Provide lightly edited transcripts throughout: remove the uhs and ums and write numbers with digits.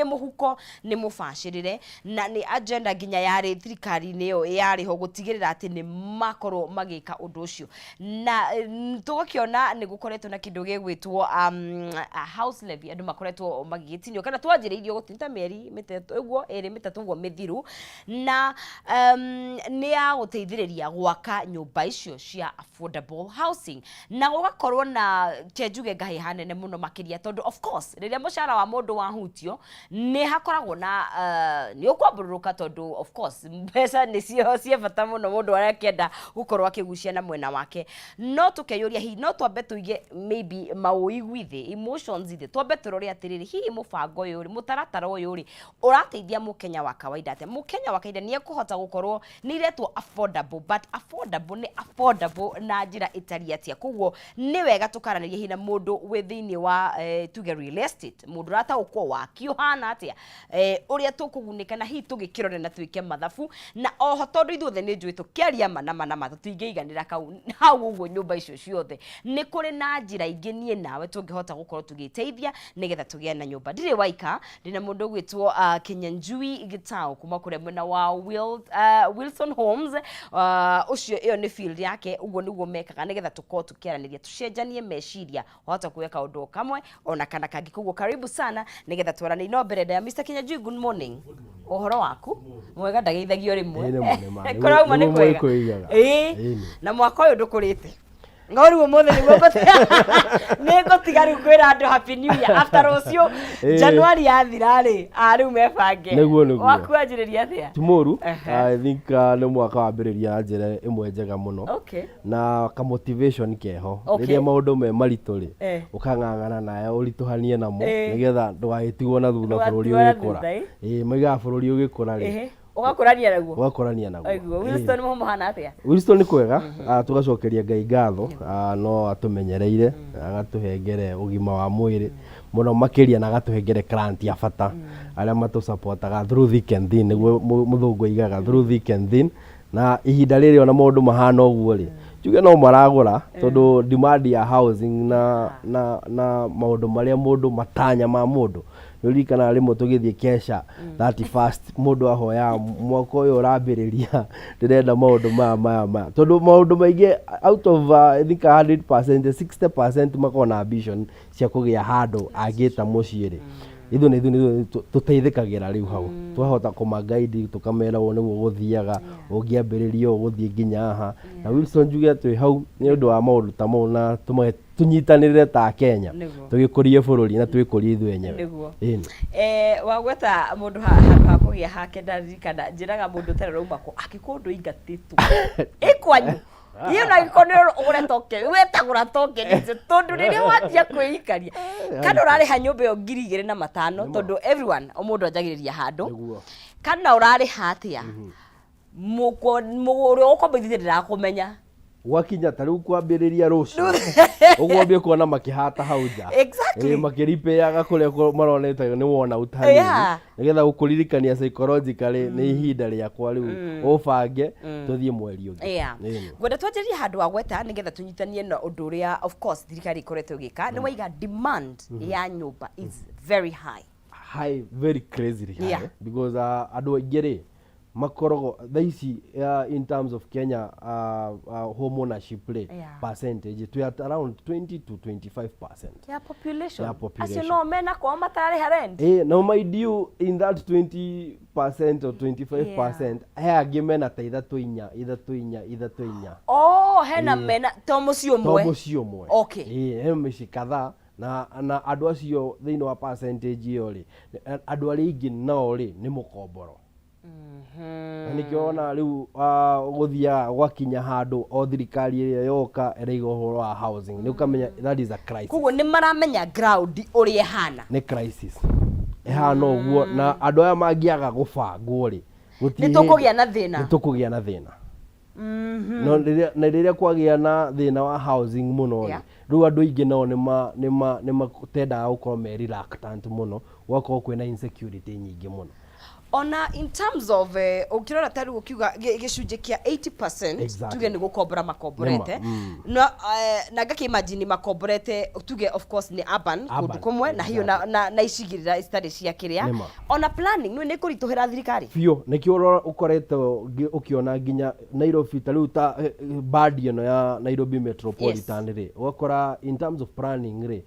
Mũhuko nĩ mũbacĩrĩre na nĩ agenda nginya yarĩ thirikari-inĩ ĩyo yarĩ ho gũtigĩrĩra atĩ nĩ makorwo magĩka ũndũ ũcio. Na tũgakĩona nĩ gũkoretwo na kĩndũ gĩgwĩtwo house levy, andũ makoretwo magĩgĩtinio kana twanjĩrĩirio gũtinio ta mĩeri mĩtatũ ũguo, ĩrĩ mĩtatũ ũguo mĩthiru, na nĩ ya gũteithĩrĩria gwaka nyũmba icio cia affordable housing. Na gũgakorwo na ke njuge ngahĩha hanene mũno makĩria, tondũ of course rĩrĩa mũcara wa mũndũ wahutio nĩ hakoragwo na nĩ ũkwambũrũrũka, tondũ of course mbeca nĩcio cia bata mũno mũndũ arakĩenda gũkorwo akĩgucia na mwena wake. No tũkeyũria, hihi no twambe tũige maybe maũigui thĩ, emotions thĩ, twambe tũrore atĩrĩrĩ, hihi mũbango ũyũ rĩ, mũtaratara ũyũ rĩ, ũrateithia Mũkenya wa kawaida atĩa? Mũkenya wa kawaida nĩ ekũhota gũkorwo nĩ iretwo affordable, but affordable nĩ affordable na njĩra ĩtariĩ atĩa? Koguo nĩ wega tũkaranĩria hihi na mũndũ wĩ thĩinĩ wa tuge real estate, mũndũ ũrataũkwo waki ũhana atĩa, ũrĩa tũkũgunĩka na hihi tũgĩkĩrore na twĩke mathabu. Na oho tondũ ithuothe nĩ njũĩ tũkĩaria ma na ma na ma tũtingĩiganĩra kau hau ũguo nyũmba icio ciothe, nĩ kũrĩ na njĩra ingĩ niĩ nawe tũngĩhota gũkorwo tũgĩteithia nĩgetha tũgĩe na nyũmba. Ndirĩ waika, ndĩna mũndũ ũgwĩtwo Kinyanjui Gitau kuma kũrĩa mwena wa Wilson Homes. Ũcio ĩyo nĩ field yake, ũguo nĩguo mekaga, nĩgetha tũkorwo tũkĩaranĩria, tũcenjanie meciria, wahota kuoya kaũndũ o kamwe ona kana kangĩ. Koguo karibu sana nĩgetha twaranĩrie. No mbere ndaya, Mr. Kinyanjui, good morning. Ũhoro waku mwega? Ndageithagio rĩmwe. Ĩĩ, nĩma, nĩma. Kũrauma nĩ Nĩguo kwega. Mũgĩkũyũ oigaga. Ĩĩ. Ĩĩ. Na mwaka ũyũ ndũkũrĩte no rĩu ũmũthĩ nĩguo nĩ ngũtiga rĩu kwĩra andũ happy new year after rũciũ. January yathira rĩ, a rĩu mebange. Nĩguo. Waku wanjĩrĩria atĩa? Ti mũru. Ehe. I think nĩ mwaka wambĩrĩria na njĩra ĩmwe njega mũno na ka motivation keho. Rĩrĩa maũndũ me maritũ rĩ, ũkang'ang'ana nayo ũritũhanie namo nĩgetha ndũgagĩtigwo na thutha bũrũri Ndũgatigwo na ũgĩkũra. thutha, ĩ. Ĩĩ, maigaga bũrũri ũgĩkũra rĩ, Ũgakũrania naguo. Ũgakũrania naguo. Aiguo. Wilson, mũhũmũ hana atĩa? Wilson, nĩ kwega. Tũgacokeria Ngai ngatho. No atũmenyereire, agatũhengere ũgima wa mwĩrĩ mũno makĩria na agatũhengere client ya bata arĩa matũsupportaga through thick and thin, nĩguo mũthũngũ aigaga through thick and thin. Na ihinda rĩrĩ ona maũndũ mahana ũguo rĩ, njuge no maragũra, tondũ demand ya housing na maũndũ marĩa mũndũ matanya ma mũndũ, nĩ ũririkanaga rĩmwe tũgĩthiĩ kesha 31st, mũndũ ahoyaga, "Mwaka ũyũ ũrambĩrĩria ndĩrenda maũndũ maya maya maya," tondũ maũndũ maingĩ out of I think 100%, 60% makoragwo na ambition cia kũgĩa handũ angĩta mũciĩ rĩ. Ithuĩ nĩ ithuĩ tũteithĩkagĩra rĩu hau, twahota kũmaguide, tũkamera ũũ nĩguo gũthiaga, ũngĩambĩrĩria ũũ gũthiĩ nginya haha. Na Wilson, njuge twĩ hau nĩ ũndũ wa maũndũ ta mau na tũnyitanĩrĩre ta Kenya, tũgĩkũrie bũrũri na twĩkũrie ithuĩ enyewe. Ĩni. Wagweta mũndũ handũ ha kũgĩa hake, ndaririkana njĩraga mũndũ ũtarĩ ũrauma kũ angĩkorwo ndũingatĩtwo ĩ kwanyu iyo, na angĩkorwo nĩ ũgũre token, wetagũra token icio, tondũ rĩrĩa wanjia kwĩikaria kana ũrarĩha nyũmba ĩyo 2500, tondũ everyone, o mũndũ anjagĩrĩria handũ, kana ũrarĩha atĩa, ũrĩa ũkombithĩtie ndĩrakũmenya. Gwakinya ta rĩu kwambĩrĩria rũciũ ũguo, ambie kuona makĩhata hau nja. Ĩ, makĩripĩaga kũrĩa maronete nĩ wona ũtanini, nĩgetha gũkũririkania psychologically nĩ ihinda rĩakwa rĩu ũbange tũthiĩ mweri ũngĩ. Ĩni. Ngwenda twanjĩrĩrie handũ wa gweta nĩgetha tũnyitanie na ũndũ ũrĩa of course thirikari ĩkoretwo ĩgĩka. Nĩ waiga demand ya nyũmba is very high. High, very crazily high, because andũ aingĩ rĩ makoragwo thaa ici, in terms of Kenya home ownership rĩ, percentage twĩ at around 20 to 25% ya population. Ya population. Acio no mena kwao matararĩha rent. Now mind you, in that 20% or 25%, he angĩ mena ta ithatũ inya, ithatũ inya, ithatũ inya. Oh, hena mena to mũciĩ to ũmwe. Mũciĩ ũmwe. He mĩciĩ kadhaa na andũ acio thĩinĩ wa percentage ĩyo rĩ, andũ arĩa aingĩ nao rĩ nĩ mũkomboro. Na nĩkĩo wona rĩu gũthiaga gwakinya handũ o thirikari ĩrĩa yoka ĩraiga ũhoro wa housing, nĩ ũkamenya that is a crisis. Koguo nĩ maramenya ground ũrĩa ĩhana. Nĩ crisis ĩhana ũguo, na andũ aya mangĩaga gũbangwo rĩ, gũtirĩ Nĩ tũkũgĩa na thĩna. Nĩ tũkũgĩa na thĩna. No rĩrĩa na rĩrĩa kwagĩa na thĩna wa housing mũno rĩ, rĩu andũ aingĩ nao nĩ matendaga gũkorwo me reluctant mũno, gũgakorwo kwĩna insecurity nyingĩ mũno. Ona in terms of ũngĩrora ta rĩu ũkiuga gĩcunjĩ kĩa 80% tuge nĩ gũkombora makomborete. Nĩma, mm. Na ngakĩimagine makomborete, tuge of course nĩ urban kũndũ Urban, kũmwe na hiyo na icigĩrĩra citarĩ cia kĩrĩa. Nĩma. Ona planning nĩ kũritũhĩra thirikari. Biũ, nĩkĩo ũkoretwo ũkĩona nginya Nairobi ta rĩu ta bandi ĩno ya Nairobi Metropolitan rĩ, ũgakora in terms of planning rĩ,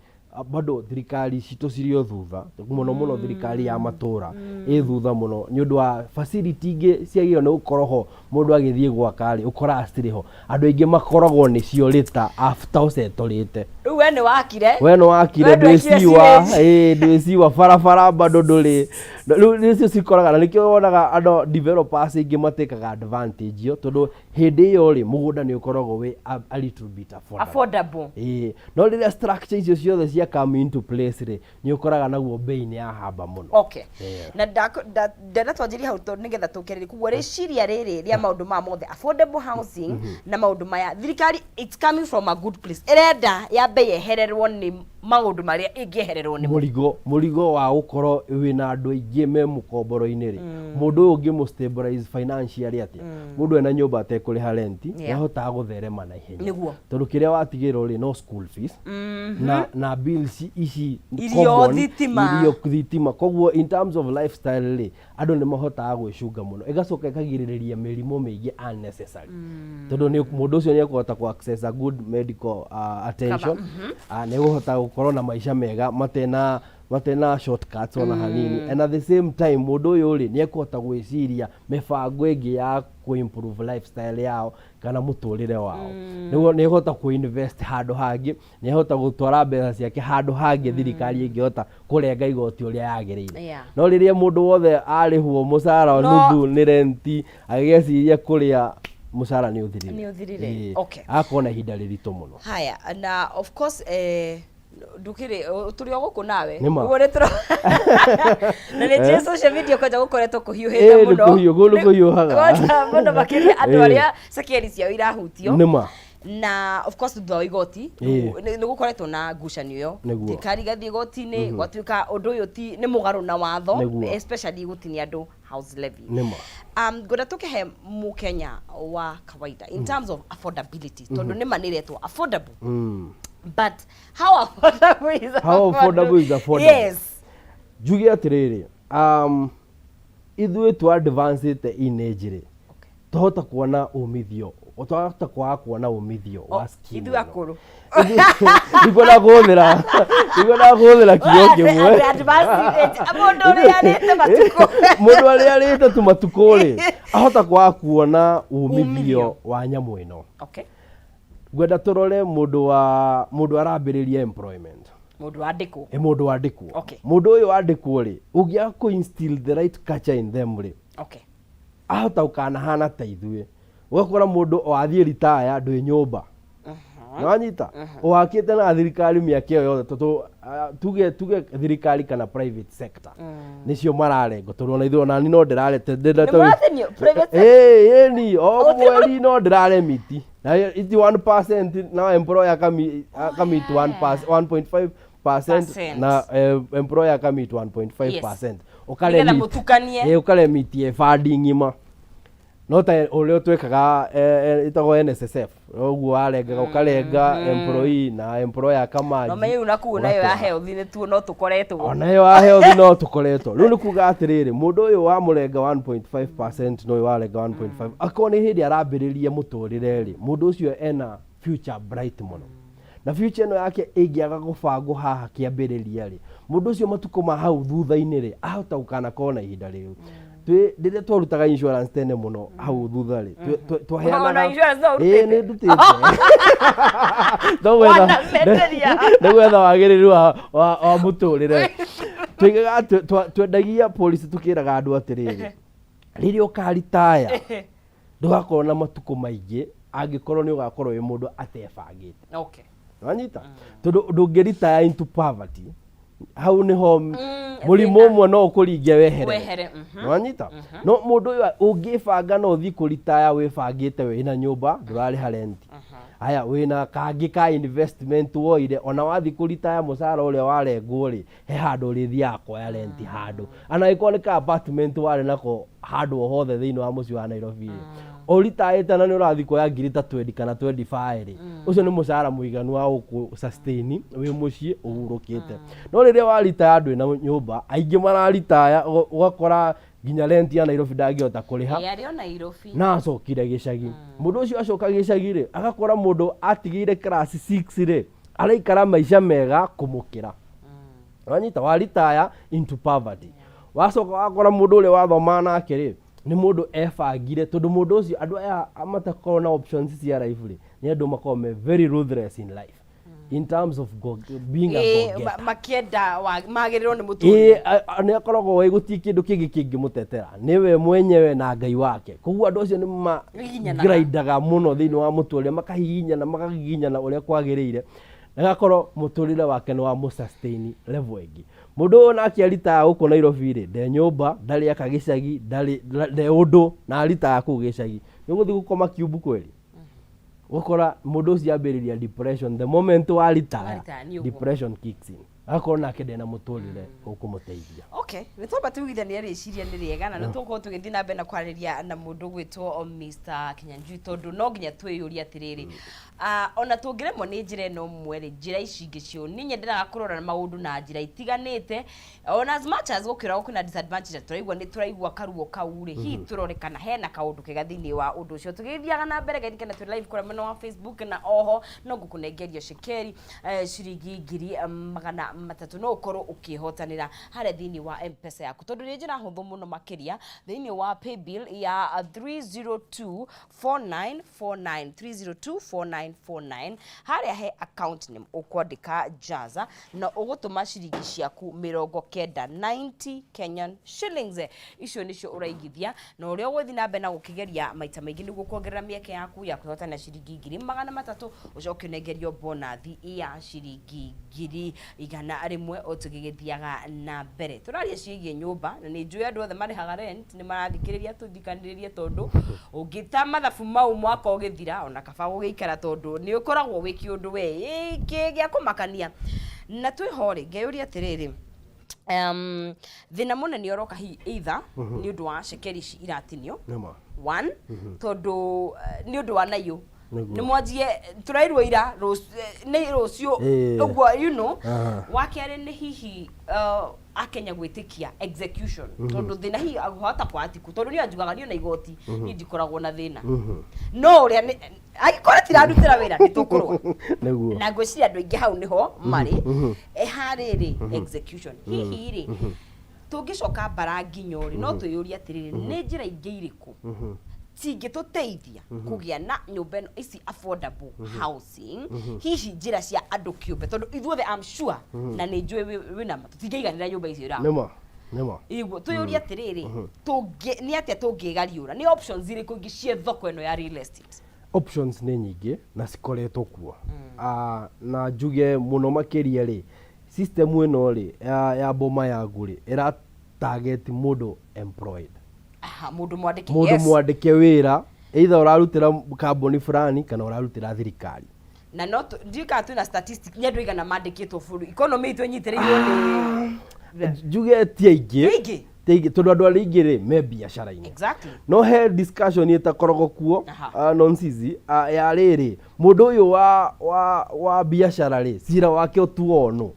bado thirikari citũ cirĩ o thutha mũno mũno, thirikari ya matũra ĩ thutha mũno nĩ ũndũ wa facility ingĩ ciagĩrĩirwo nĩ gũkorwo ho mũndũ agĩthiĩ gwaka rĩ, ũkoraga citirĩ ho. Andũ aingĩ makoragwo nĩcio rĩta after ũcetorĩte. Rĩu we nĩ wakire. We nĩ wakire. We ndwekire Ndwĩciwa sewage. ĩĩ, ndwĩciwa barabara bado ndũrĩ. Rĩu nĩcio cikoraga na nĩkĩo wonaga andũ developers aingĩ matĩkaga advantage ĩyo, tondũ hĩndĩ ĩyo rĩ, mũgũnda nĩ ũkoragwo wĩ a little bit affordable. Affordable. Ĩĩ, no rĩrĩa structure icio ciothe cia come into place rĩ, nĩ ũkoraga naguo bei nĩ yahamba mũno. Okay. Yeah. Na ndenda twanjĩrie hau tondũ nĩgetha tũkerĩrie koguo rĩciria rĩrĩ rĩa maũndũ maya mothe, affordable housing na maũndũ maya, thirikari, it's coming from a good place, ĩrenda yambe yehererwo nĩ maũndũ marĩa ĩngĩehererwo nĩmo. Mũrigo wa gũkorwo wĩna andũ aingĩ me mũkomboro-inĩ rĩ, mũndũ ũyũ ũngĩmũ stabilize financially atĩa? Mũndũ ena nyũmba atekũrĩha renti, nĩahotaga gũtherema na ihenya. Tondũ kĩrĩa watigĩrwo rĩ, no school fees na bills ici Irio, common, thitima. Irio, thitima. Koguo in terms of lifestyle rĩ, andũ nĩ mahotaga gwĩcunga mũno, ĩgacoka ĩkagirĩrĩria mĩrimũ mĩingĩ unnecessary, tondũ nĩ mũndũ ũcio nĩ ekũhota ku access a good medical attention, nĩ egũhota gũkorwo na maica mega matena shortcuts ona hanini, and at the same time mũndũ ũyũ rĩ, nĩ ekũhota gwĩciria mĩbango ĩngĩ ya kũ improve lifestyle yao kana mũtũrĩre wao, nĩguo nĩ ehota kũ invest handũ hangĩ, nĩ ehota gũtwara mbeca ciake handũ hangĩ thirikari ĩngĩhota kũrenga igoti ũrĩa yagĩrĩire. No rĩrĩa mũndũ wothe arĩhwo mũcara nuthu nĩ renti, agĩgeciria kũrĩa mũcara nĩ ũthirire. Nĩ ũthirire. Ĩĩ. Agakorwo na ihinda rĩritũ mũno. Haya, na of course ndukiri tũrĩ o gũkũ nawe. Nĩma. Ũguo nĩ na nĩ njũĩ social media kwanja gũkoretwo kũhiũhĩte Ĩĩ, nĩ mũno. kũhiũ, kũu nĩ kũhiũhaga. Kwanja mũno makĩria andũ arĩa cekeri ciao irahutio. Nĩma. Na of course thutha wa igoti nĩ gũkoretwo na ngucanio ĩyo. Thirikari ĩgathiĩ igoti-inĩ, gwatuĩka ũndũ ũyũ ti nĩ mũgarũ na watho, especially gũtinia andũ house levy. Ngwenda tũkĩhe mũkenya wa kawaida in terms of affordability, tondũ nĩma nĩ ĩretwo affordable, but how affordable is How affordable is affordable? Yes. Njuge atĩrĩrĩ, ithuĩ tũ advanced in age rĩ, twahota kuona umithio, twahota kwaga kuona umithio wa scheme Ithuĩ ĩno. akũrũ. Ndikwenda kũhũthĩra kiugo kĩmwe. Mũndũ ũrĩa arĩte matukũ. Mũndũ arĩa arĩte tu matukũ rĩ, ahota kwaga kuona umithio Umithio. wa nyamũ ĩno. Ngwenda tũrore mũndũ wa mũndũ arambĩrĩria employment. Mũndũ wandĩkwo. Ĩ, mũndũ wandĩkwo. Mũndũ ũyũ wandĩkwo rĩ, ũngĩaga kũ instill the right culture in them rĩ, ahota gũkanahana ta ithuĩ, ũgakora mũndũ wathiĩ ritaya ndwĩ nyũmba, nĩwanyita, ũhakĩte na thirikari mĩaka ĩyo yothe, tondũ tuge thirikari kana private sector nĩcio mararengwo, tondũ ona ithuĩ onani no ndĩrarete. Nĩ mũratinio private sector? Ĩĩ, ĩni o mweri no ndĩraremiti na iti 1% na employer akamit 1.5% Percent. na employer akamit 1.5%. Nĩgetha mũtukanie. Ĩ, ũkaremitie bandi ng'ima, no ta ũrĩa twĩkaga ĩtagwo NSSF, ũguo warengaga, ũkarenga employee na employer akamanji. No menye rĩu nakuo nayo ya health nĩ tuo no tũkoretwo. Ona ĩyo ya health no tũkoretwo. Rĩu nĩ kuga atĩrĩrĩ, mũndũ ũyũ wamũrenga 1.5% na ũyũ warenga 1.5, akorwo nĩ hĩndĩ arambĩrĩria mũtũrĩre rĩ, mũndũ ũcio ena future bright mũno, na future ĩno yake ĩngĩaga gũbangwo haha kĩambĩrĩria rĩ, mũndũ ũcio matukũ ma hau thutha-inĩ rĩ, ahota gũkanakorwo na ihinda rĩu. Twĩ rĩrĩa twarutaga insurance tene mũno hau thutha rĩ, twaheanaga Ona insurance no ũrutĩte? Ĩĩ, nĩ ndutĩte. No gwetha Wanamenderia. nĩ gwetha wagĩrĩru wa mũtũrĩre. Tũigaga twendagia policy, tũkĩraga andũ atĩrĩrĩ, rĩrĩa ũkaritaya ndũgakorwo na matukũ maingĩ angĩkorwo nĩ ũgakorwo wĩ mũndũ atebangĩte. Wanyita, tondũ ndũngĩritaya into poverty, hau nĩho mũrimũ thĩna. Ũmwe no ũkũringe weherere. Wehere. Wanyita, no mũndũ ũyũ ũngĩbanga no ũthiĩ kũritaya wĩbangĩte, wĩna nyũmba, ndũrarĩha renti. Aya, wĩna kangĩ ka investment woire, ona wathiĩ kũritaya mũcara ũrĩa warengwo rĩ, he handũ ũrĩthiaga kuoya rent handũ, ana angĩkorwo nĩ ka apartment warĩ nako handũ o hothe thĩinĩ wa mũciĩ wa Nairobi rĩ, ũritayĩte na nĩ ũrathiĩ kuoya ngiri ta 20 kana 25 rĩ, ũcio nĩ mũcara mũiganu wa gũkũ sustain wĩ mũciĩ ũhurũkĩte. No rĩrĩa waritaya ndwĩ na nyũmba, aingĩ mararitaya, ũgakora nginya rent ya Nairobi ndangĩhota kũrĩha. Ĩ, arĩ o Nairobi. Na acokire gĩcagi. Mũndũ ũcio acoka gĩcagi rĩ, agakora mũndũ atigĩire class 6 rĩ, araikara maica mega kũmũkĩra. Wanyita, waritaya into poverty. Wacoka wakora mũndũ ũrĩa wathomaga nake rĩ, nĩ mũndũ ebangire, tondũ mũndũ ũcio, andũ aya matakoragwo na options cia life rĩ, nĩ andũ makoragwo me very ruthless in life in terms of being a go-getter. Makĩenda magĩrĩrwo nĩ mũtũrĩre. Nĩ akoragwo wĩ gũtirĩ kĩndũ kĩngĩ kĩngĩmũtetera, nĩwe mwenyewe na Ngai wake. Koguo andũ acio nĩ Giginyanaga. magrindaga mũno thĩinĩ wa mũtũrĩre, makahihinyana, makagiginyana ũrĩa kwagĩrĩire, na agakorwo mũtũrĩre wake nĩ wa mũsustain level ĩngĩ. Mũndũ ũyũ nake aritaya gũkũ Nairobi rĩ, nde nyũmba, ndarĩ aka gĩcagi, ndarĩ nde ũndũ, na aritaya kũu gĩcagi. Nĩ ũgũthiĩ gũkoma cube kweli? Ũgakora mũndũ ũcio ambĩrĩria depression the moment waritaya. Waritaya, nĩ ũguo. Depression kicks in, agakorwo nake ndena mũtũrĩre ũkũmũteithia. Okay, nĩ twamba tuigithania rĩciria nĩ rĩega, na nĩ tũgũkorwo tũgĩthiĩ na mbere na kwarĩria na mũndũ ũgwĩtwo Mr. Kinyanjui, tondũ no nginya twĩyũrie atĩrĩrĩ, ona tũngĩremwo nĩ njĩra ĩno ĩmwe rĩ, njĩra ici ingĩ cio niĩ nyendaga kũrora maũndũ na njĩra itiganĩte. Ona as much as gũkĩragwo kwĩna disadvantage, tũraigua nĩ tũraigua karuo kau rĩ, hihi tũrore kana hena kaũndũ kega thĩinĩ wa ũndũ ũcio. Tũgĩthiaga na mbere gairikana twĩ live kũrĩa mwena wa Facebook, na oho no ngũkũnengeria cekeri ciringi 300,000, no ũkorwo ũkĩhotanĩra harĩa thĩinĩ wa M-Pesa yaku, tondũ nĩ njĩra hũthũ mũno makĩria thĩinĩ wa paybill ya 3024949, 3024949. Harĩa he account name ũkwandĩka Jaza, na ũgũtũma ciringi ciaku 90, 90 Kenyan shillings. Icio nĩcio ũraigithia, na ũrĩa ũgũthiĩ na mbere na gũkĩgeria maita maingĩ nĩguo kuongerera mĩeke yaku ya kwĩhotana ciringi 300,000, ũcoke ũnengerio bonathi ya ciringi 100,000. O tũgĩgĩthiaga na mbere, tũraria ciĩgiĩ nyũmba, na nĩ njũĩ andũ othe marĩhaga rent nĩ marathikĩrĩria. Tũthikanĩrĩrie, tondũ ũngĩta mathabu mau mwaka ũgĩthira, ona kaba gũgĩikara, tondũ nĩ ũkoragwo wĩ kĩũndũ we kĩ gĩa kũmakania. Na twĩho rĩ, ngeyũria atĩrĩrĩ, thĩna mũnene ũroka hihi either nĩ ũndũ wa cekeri ici iratinio. Nĩma. One, tondũ nĩ ũndũ wa naiyũ. Nĩguo. Nĩ mwanjie tũrairwo ira nĩ rũciũ. Ũguo. Wa kerĩ nĩ hihi akenya gwĩtĩkia execution, tondũ thĩna hihi hota kwa atiku, tondũ niĩ anjugaga niĩ na igoti niĩ ndikoragwo na thĩna, no ũrĩa angĩkorwo tirarutĩra wĩra nĩ tũkũrũa. Na ngwĩciria andũ aingĩ hau nĩho marĩ. Harĩrĩ execution, hihi rĩ, tũngĩcoka mbara nginyo rĩ, no twĩyũrie atĩrĩrĩ, nĩ njĩra ingĩ irĩkũ cingĩtũteithia kũgĩa na nyũmba ĩno, ici affordable housing, hihi njĩra cia andũ kĩũmbe, tondũ ithuothe, I'm sure, na nĩ njũĩ wĩna ma tũtingĩiganĩra nyũmba icio ira. Nĩma, nĩma. Iguo twĩyũrie atĩrĩrĩ, tũngĩ nĩ atĩa tũngĩgariũra, nĩ options irĩkũ ingĩ ciĩ thoko ĩno ya real estate? Options nĩ nyingĩ na cikoretwo kuo. Na njuge mũno makĩria rĩ, system ĩno rĩ ya Boma Yangu rĩ, ĩra target mũndũ employed. Aha, mũndũ mwandĩke. Mũndũ mwandĩke wĩra, either ũrarutĩra kambuni fulani kana ũrarutĩra thirikari. Na no ndiũĩ kana twĩna statistic nĩ andũ aigana mandĩkĩtwo bũrũri, economy itũ ĩnyitĩrĩirwo nĩ Njuge ti aingĩ. Ti aingĩ? Ti aingĩ, tondũ andũ arĩa aingĩ rĩ me biacara-inĩ. No he discussion ĩtakoragwo kuo, nonsizi ya rĩrĩ, mũndũ ũyũ wa biacara rĩ, cira wake ũtuo no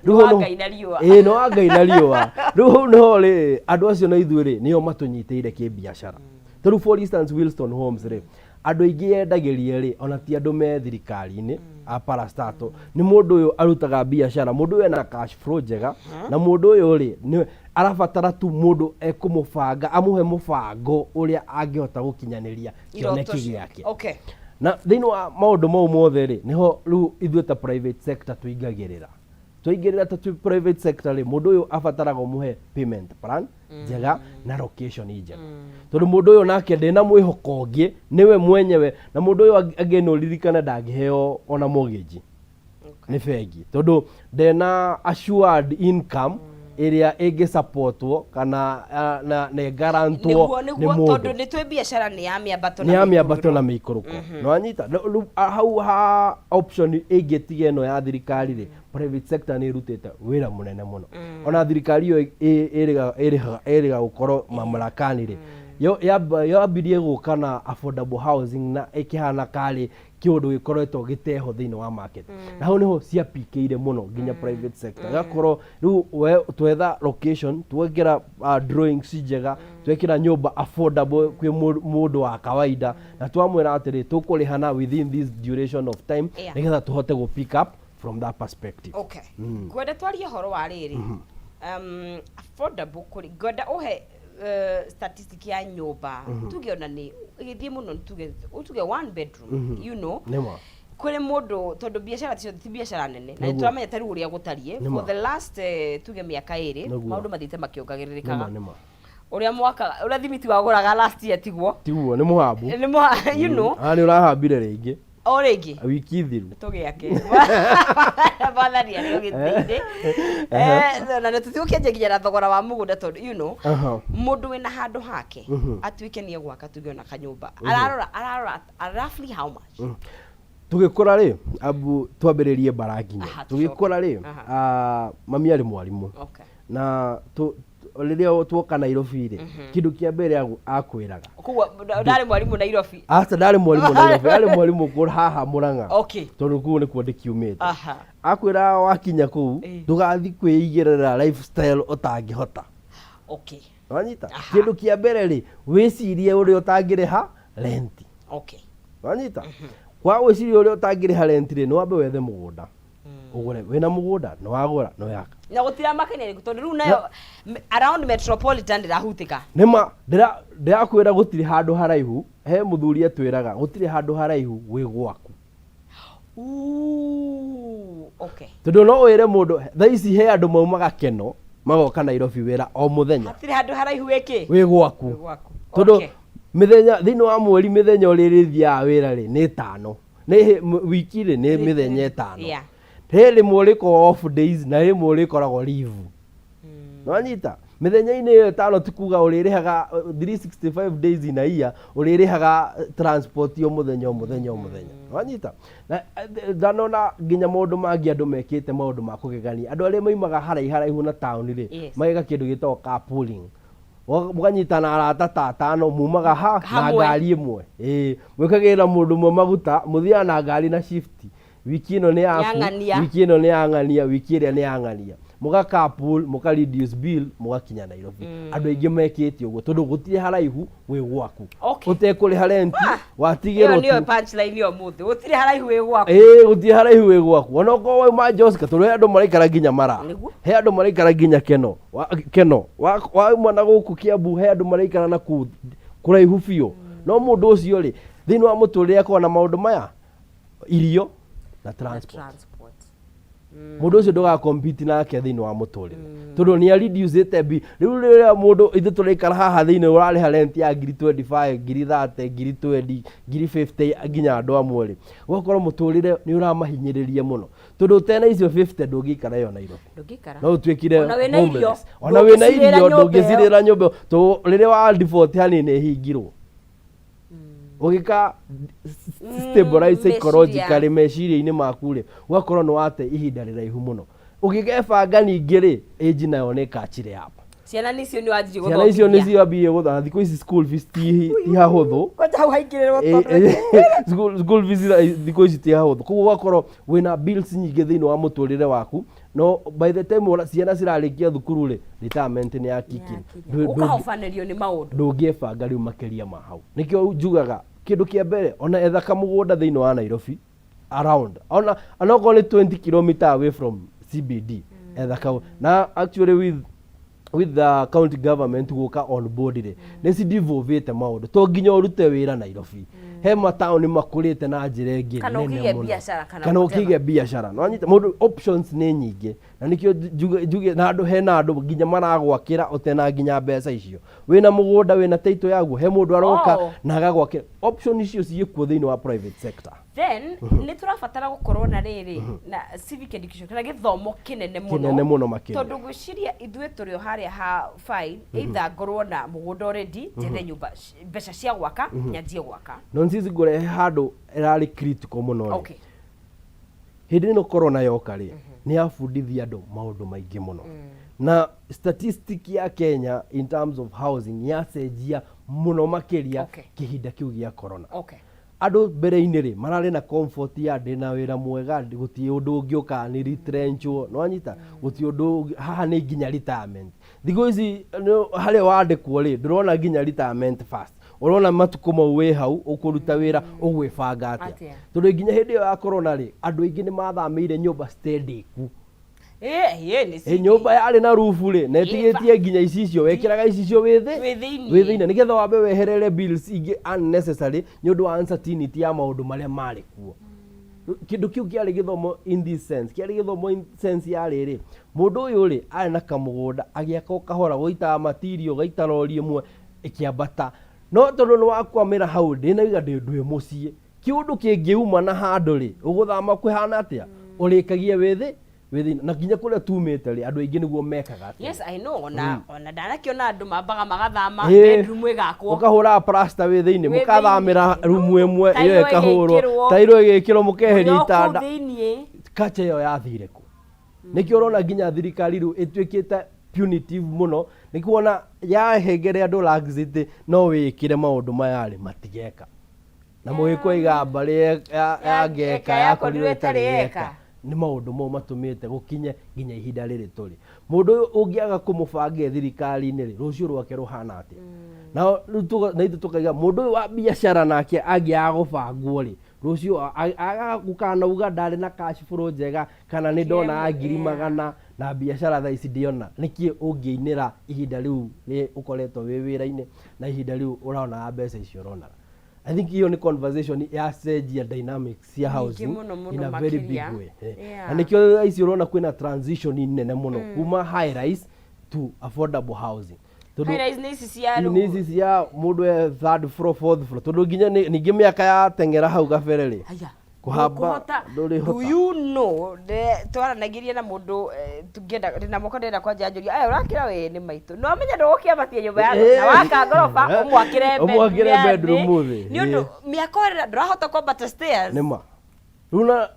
Nĩ wa Ngai na riũa. Ĩĩ, nĩ wa Ngai na riũa. Rĩu hau nĩho rĩ, andũ acio na ithuĩ rĩ, nĩo matũnyitĩire kĩbiacara. Ta rĩu for instance Wilston Homes rĩ, andũ aingĩ yendagĩria rĩ, ona ti andũ me thirikari-inĩ a parastatal, nĩ mũndũ ũyũ arutaga biacara, mũndũ ũyũ ena cash flow njega, na mũndũ ũyũ rĩ, nĩ arabatara tu mũndũ ekũmũbanga, amũhe mũbango ũrĩa angĩhota gũkinyanĩria Iroto kĩoneki gĩake. Na thĩinĩ wa maũndũ mau mothe rĩ, nĩho rĩu ithuĩ ta private sector tũingagĩrĩra. Twaingĩrĩra ta twĩ private sector rĩ, mũndũ ũyũ abataraga ũmũhe payment plan njega na location njega, tondũ mũndũ ũyũ nake ndĩ na mwĩhoko ũngĩ, nĩwe mwenyewe. Na mũndũ ũyũ again, ũririkane ndangĩheo ona mortgage nĩ bengi, tondũ ndena assured income. Ĩrĩa ĩngĩ supportwo kana na ĩgarantwo Nĩguo nĩ nĩguo tondũ mũndũ. Nĩ twĩ biacara nĩ ya mĩambato Nĩ na ya mĩambato mĩikũrũko. Na mĩikũrũko. Nĩwanyita? Rĩu, hau ha option ĩngĩ tiga ĩno ya thirikari rĩ, private sector nĩ ĩrutĩte wĩra mũnene mũno. Ona thirikari ĩyo ĩrĩga gũkorwo mamlakani rĩ, yo yambirie gũka na affordable housing na ĩkĩhana karĩ kĩũndũ gĩkoretwo gĩteho thĩinĩ wa market, na hau nĩho ciapikĩire mũno nginya private sector gakorwo rĩu we twetha location, twekĩra drawings njega, twekĩra nyũmba affordable kwĩ mũndũ wa kawaida, na twamwĩra atĩrĩ, tũkũrĩhana within this duration of time, nĩgetha tũhote gũ pick up from that perspective. Okay, ngwenda twarie ũhoro wa rĩrĩ, affordable kũrĩ, ngwenda ũhe statistic ya nyũmba, tuge ona nĩ ĩgĩthiĩ mũno, tuge one bedroom. Nĩma. Kũrĩ mũndũ, tondũ biacara ticio ti biacara nene na nĩtũramenya ta rĩu ũrĩa gũtariĩ for the last tuge mĩaka 2, maũndũ mathiĩte makĩongagĩrĩrĩkaga. Nĩma. Ũrĩa mwaka ũrĩa thimiti wagũraga last year tiguo. Tiguo, nĩ mũhambu. Nĩ mũha. Nĩ ũrahambire rĩngĩ. O rĩngĩ. Wiki thiru. Tũgĩake mwathani arĩ ũgĩtĩ-inĩ. Na nĩ tũtigũkĩanjia nginya na thogora wa mũgũnda tondũ mũndũ wĩna handũ hake atuĩke nĩ egwaka, tuge ona kanyũmba, ararora roughly how much? Tũgĩkũra rĩ, abu twambĩrĩrie mbara nginya tũgĩkũra rĩ, mami arĩ mwarimũ, na rĩrĩa tuoka Nairobi rĩ, kĩndũ kĩa mbere akwĩraga, Koguo ndarĩ mwarimũ Nairobi? Aca, ndarĩ mwarimũ Nairobi, arĩ mwarimũ kũ haha Mũrang'a, tondũ kũu nĩkuo ndĩkiumĩte. Akwĩra wakinya kũu, ndũgathiĩ kwĩigĩrĩra lifestyle ũtangĩhota. Wanyita? Kĩndũ kĩa mbere rĩ, wĩcirie ũrĩa ũtangĩrĩha renti. Wanyita? Kwa gwĩciria ũrĩa ũtangĩrĩha renti rĩ, nĩ wambe wethe mũgũnda, ũgũre. Wĩna mũgũnda, nĩ wagũra, nĩ waka. Na gũtiramakania rĩngĩ tondũ rĩu nayo around metropolitan ndĩrahutika. Nĩma ndĩrakwĩra gũtirĩ handũ haraihu. He mũthuri atwĩraga gũtirĩ handũ haraihu wĩ gwaku. Ooh, okay. Tondũ no wĩre mũndũ thaa ici, he andũ maumaga Keno magoka Nairobi wĩra o mũthenya. Hatirĩ handũ haraihu wĩkĩ? Wĩ gwaku. Wĩ gwaku. Tondũ mĩthenya thĩinĩ wa mweri, mĩthenya ũrĩa ĩrĩthiaga wĩra rĩ nĩ ĩtano, nĩ wiki rĩ nĩ mĩthenya 5. He rĩmwe ũrĩkoragwo off days na rĩmwe ũrĩkoragwo leave. Nĩwanyita? Mĩthenya-inĩ ĩyo 5 ti kuga ũrĩrĩhaga 365 days in a year, ũrĩrĩhaga transport o mũthenya o mũthenya o mũthenya. Nĩwanyita? Na ndanona nginya maũndũ mangĩ andũ mekĩte, maũndũ ma kũgegania. Andũ arĩa maimaga haraihu haraihu na taũni rĩ, mageka kĩndũ gĩtagwo carpooling. Mũkanyitana arata ta atano, mumaga ha na Hamwe. ngari ĩmwe, ĩĩ, mwĩkagĩrĩra mũndũ ũmwe maguta, mũthiaga na ngari na shift. Wiki ĩno nĩ yaku, Ya ng'ania. Wiki ĩno nĩ ya ng'ania, wiki ĩrĩa nĩ ya ng'ania, mũga carpool, mũka reduce bill, mũgakinya Nairobi. Andũ aingĩ mekĩte ũguo tondũ gũtirĩ haraihu wĩ gwaku ũtekũrĩha renti. Ĩyo Watigĩrwo nĩyo tu. Punchline ya ũmũthĩ, gũtirĩ haraihu wĩ gwaku. Ĩĩ, gũtirĩ haraihu wĩ gwaku, ona okorwo wauma Joska, tondũ he andũ maraikara nginya Mara, he andũ maraikara nginya Keno. Keno wauma na gũkũ Kiambu, he andũ maraikara na kũu kũraihu biũ. No mũndũ ũcio rĩ, thĩinĩ wa mũtũrĩre akorwo na maũndũ maya, irio na transport. Transport. Mũndũ ũcio ndũga compete nake thĩinĩ wa mũtũrĩre tondũ nĩ areducĩte bi. Rĩu rĩrĩa mũndũ ithuĩ tũraikara haha thĩinĩ, ũrarĩha rent ya ngiri 25, ngiri 30, ngiri 20, ngiri 50, nginya andũ amwe rĩ, ũgakorwo mũtũrĩre nĩ ũramahinyĩrĩria mũno, tondũ ũtena icio 50 ndũngĩikara ĩyo Nairobi. Ndũngĩikara. No ũtuĩkire Ona wĩna irio, homeless. Ona wĩna ndũngĩcirĩra irio, nyũmba ĩyo. ndũngĩcirĩra nyũmba ĩyo. Tondũ rĩrĩa wa default hanini ĩhingirwo, ũgĩka stabilize psychologically meciria-inĩ maku rĩ, ũgakorwo nĩ wate ihinda rĩraihu mũno ũgĩgebanga. Ningĩ rĩ, age nayo nĩ ĩkachire up. Ciana nicio nĩ wanjirie Ciana icio gũthomithia. Nĩcio ambie gũthoma. Thikũ ici school fees ti hahũthũ. Kwanja hau haingĩrĩrwo tondũ School fees thikũ ici ti hahũthũ, koguo ũgakorwo wĩna bills nyingĩ thĩinĩ wa mũtũrĩre waku. No by the time ciana cirarĩkia thukuru rĩ, retirement nĩ ya kick in. Ũkahobanĩrio nĩ maũndũ. Ndũngĩbanga rĩu makĩria ma hau. Nĩkĩo njugaga kĩndũ kĩa mbere, ona etha kamũgũnda thĩinĩ wa Nairobi around, ona onakorwo nĩ 20 km away from CBD, etha kau. Na actually with the county government gũka on board rĩ, nĩ cidevolvĩte maũndũ, to nginya ũrute wĩra Nairobi. He mataũni makũrĩte na njĩra ĩngĩ Kana nene ũkĩgĩe mũno. biacara kana kana whatever. ũkĩgĩa biacara. No anyita mũndũ, options nĩ nyingĩ, na nĩkĩo njuge na andũ, hena andũ nginya maragwakĩra ũtena nginya mbeca icio. Wĩna mũgũnda, wĩna title yaguo, he mũndũ aroka na agagwakĩra. Option icio ciĩkuo thĩinĩ wa private sector. Then nĩ tũrabatara gũkorwo na rĩrĩ na civic education kana gĩthomo kĩnene mũno. Kĩnene mũno makĩria. Tondũ ngwĩciria ithuĩ tũrĩ o harĩa ha fine, either ngorwo na mũgũnda already, njethe nyũmba, mbeca cia gwaka, nyanjie gwaka. Nonsense ngũrehe handũ ĩrarĩ critical mũno rĩ. Hĩndĩ ĩno corona yoka rĩ, nĩ yabundithia andũ maũndũ maingĩ mũno, na statistic ya Kenya in terms of housing yacenjia mũno makĩria kĩhinda kĩu gĩa corona. Andũ mbere-inĩ rĩ, mararĩ na comfort ya ndĩna wĩra mwega, gũtirĩ ũndũ ũngĩũka nĩ retrenchwo, nĩwanyita, gũtirĩ ũndũ haha nĩ nginya retirement. Thikũ ici harĩa wandĩkwo rĩ, ndũrona nginya retirement first, ũrona matukũ mau wĩ hau ũkũruta wĩra ũgwĩbanga atĩa? Atĩa? Tondũ nginya hĩndĩ ĩyo ya corona rĩ, andũ aingĩ nĩ mathamĩire nyũmba citendĩku. Ĩ nĩ Ĩ nyũmba yarĩ na rubu rĩ, na ĩtigĩtie nginya icicio, wekĩraga icicio wĩ thĩ Wĩ thĩiniĩ. Wĩ thĩiniĩ, nĩgetha wambe weherere bills ingĩ unnecessary nĩ ũndũ wa uncertainty ya maũndũ marĩa marĩ kuo. Kĩndũ kĩu kĩarĩ gĩthomo in this sense, kĩarĩ gĩthomo in sense ya rĩrĩ, mũndũ ũyũ rĩ, arĩ na kamũgũnda agĩaka o kahora, gũitaga material, ũgaita rori ĩmwe ĩkĩambata, no tondũ nĩ wakwamĩra hau, ndĩnauga ndĩ ndwĩ mũciĩ, kĩũndũ kĩngĩuma na handũ rĩ, ũgũthama kũhana atĩa, ũrĩkagia wĩ thĩ, wĩ thĩinĩ, na nginya kũrĩa tumĩte rĩ, andũ aingĩ nĩguo mekaga. Yes, I know, ona ndanakĩona andũ mambaga magathama, bedroom ĩgakwo. Ũkahũra plaster wĩ thĩinĩ. Wĩ Mũkathamĩra thĩinĩ. Rumu ĩmwe ĩyo Tairo ĩkahũrwo. ĩgĩkĩrwo. Tairo ĩgĩkĩrwo, mũkeheria Mũrĩ o kũu itanda. thĩiniĩ. Culture ĩyo yathire kũ? Nĩkĩo ũrona nginya thirikari rĩu ĩtuĩkĩte punitive mũno, nĩ kuona yahengere andũ laxity, no wĩkĩre maũndũ maya rĩ, matigeka. Na mũgĩkũyũ aigaga mbarĩ ya ngeka yakorirwo ĩtarĩ yeka. Nĩ maũndũ mau matũmĩte gũkinye nginya ihinda rĩrĩ tũrĩ. Mũndũ ũyũ ũngĩaga kũmũbanga e thirikari-inĩ rĩ, rũciũ rwake rũhana atĩa? Nao rĩu na ithuĩ tũkaiga mũndũ ũyũ wa biacara nake angĩaga gũbangwo rĩ, rũciũ aga gũkanauga ndarĩ na cash flow njega, kana nĩ ndonaga ngiri 100 na biacara thaa ici ndiona. Nĩkĩ ũngĩinĩra ihinda rĩu rĩ ũkoretwo wĩ wĩra-inĩ na ihinda rĩu ũronaga mbeca icio ũronaga? I think iyo nĩ conversation yacenjia dynamics cia Nyingĩ housing mũno mũno in a very big makĩria. way. Na nĩkĩo thaa ici ũrona kwĩna transition nene mũno kuma high rise to affordable housing. Tondũ High rise nĩ ici cia nĩ ici cia mũndũ e third floor, fourth floor, tondũ nginya ningĩ mĩaka yateng'era hau gabere rĩ, Haya. kũhamba Ndũkũhota. ndũrĩhota. Do you know, twaranagĩria na mũndũ, tũngĩenda ndĩna moko ndĩrenda kwanja njũria aya ũrakĩra we nĩ maitũ, no amenya ndũgũkĩambatia nyũmba yaku na waka ngoroba ũmwakĩre bedroom Ũmwakĩre ya thĩ. bedroom thĩ. Nĩ ũndũ mĩaka ũrĩa ndũrahota kwambata stairs. Nĩma rĩu na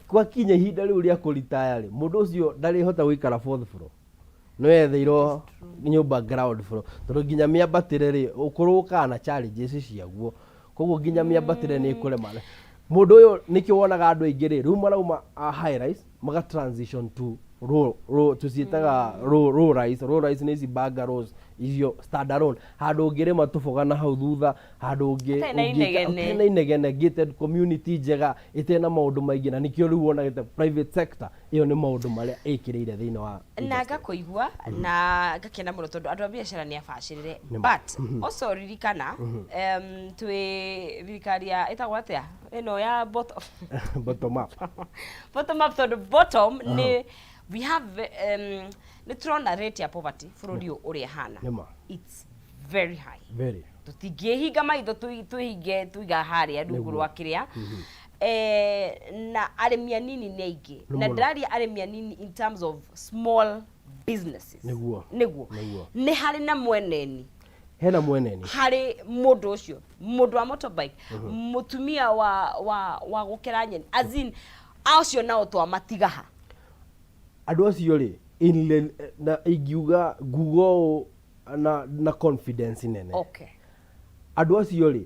kwakinya ihinda rĩu rĩa kũritaya rĩ, mũndũ ũcio ndarĩhota gũikara fourth floor, no etheirwo nyũmba ground floor, tondũ nginya mĩambatĩre rĩ, ũkũrũ ũkaga na challenges ciaguo, koguo nginya mĩambatĩre nĩ ĩkũrema mũndũ ũyũ. Nĩkĩo wonaga andũ aingĩ rĩ, rĩu marauma a high rise maga transition to low, low, tũciĩtaga low, low rise. Low rise nĩ ici bungalows icio stand alone, handũ ũngĩrĩma tũboga na hau thutha, handũ ũngĩ Ũtarĩ na ũngĩka- inegene. Ũtarĩ na inegene, gated community njega ĩtarĩ na maũndũ maingĩ, na nĩkĩo rĩu wonagĩte private sector ĩyo nĩ maũndũ marĩa ĩkĩrĩire thĩinĩ wa Na industry. Ngakũigua na ngakena mũno tondũ andũ a biacara nĩ abacĩrĩre, Nĩma. but also ririkana, twĩ thirikari ya ĩtagwo atĩa ĩno ya bottom Bottom up. Bottom up, tondũ bottom nĩ we have, nĩ tũrona rate ya poverty bũrũri ũyũ ũrĩa ĩhana. Nĩma. It's very high. Very. Tũtingĩhinga maitho, twĩhinge tuiga harĩa rungu Nĩguo. rwa kĩrĩa, na arĩmi anini nĩ aingĩ. Nĩ Na mũno. ndĩraria arĩmi anini in terms of small businesses. Nĩguo. Nĩguo. Nĩguo. Nĩ harĩ na mweneni. Hena mweneni. Harĩ mũndũ ũcio, mũndũ wa motorbike, mũtumia wa gũkera nyeni, as in acio nao twamatiga ha? Andũ acio rĩ, na ingiuga nguga ũũ na confidence nene, andũ acio rĩ,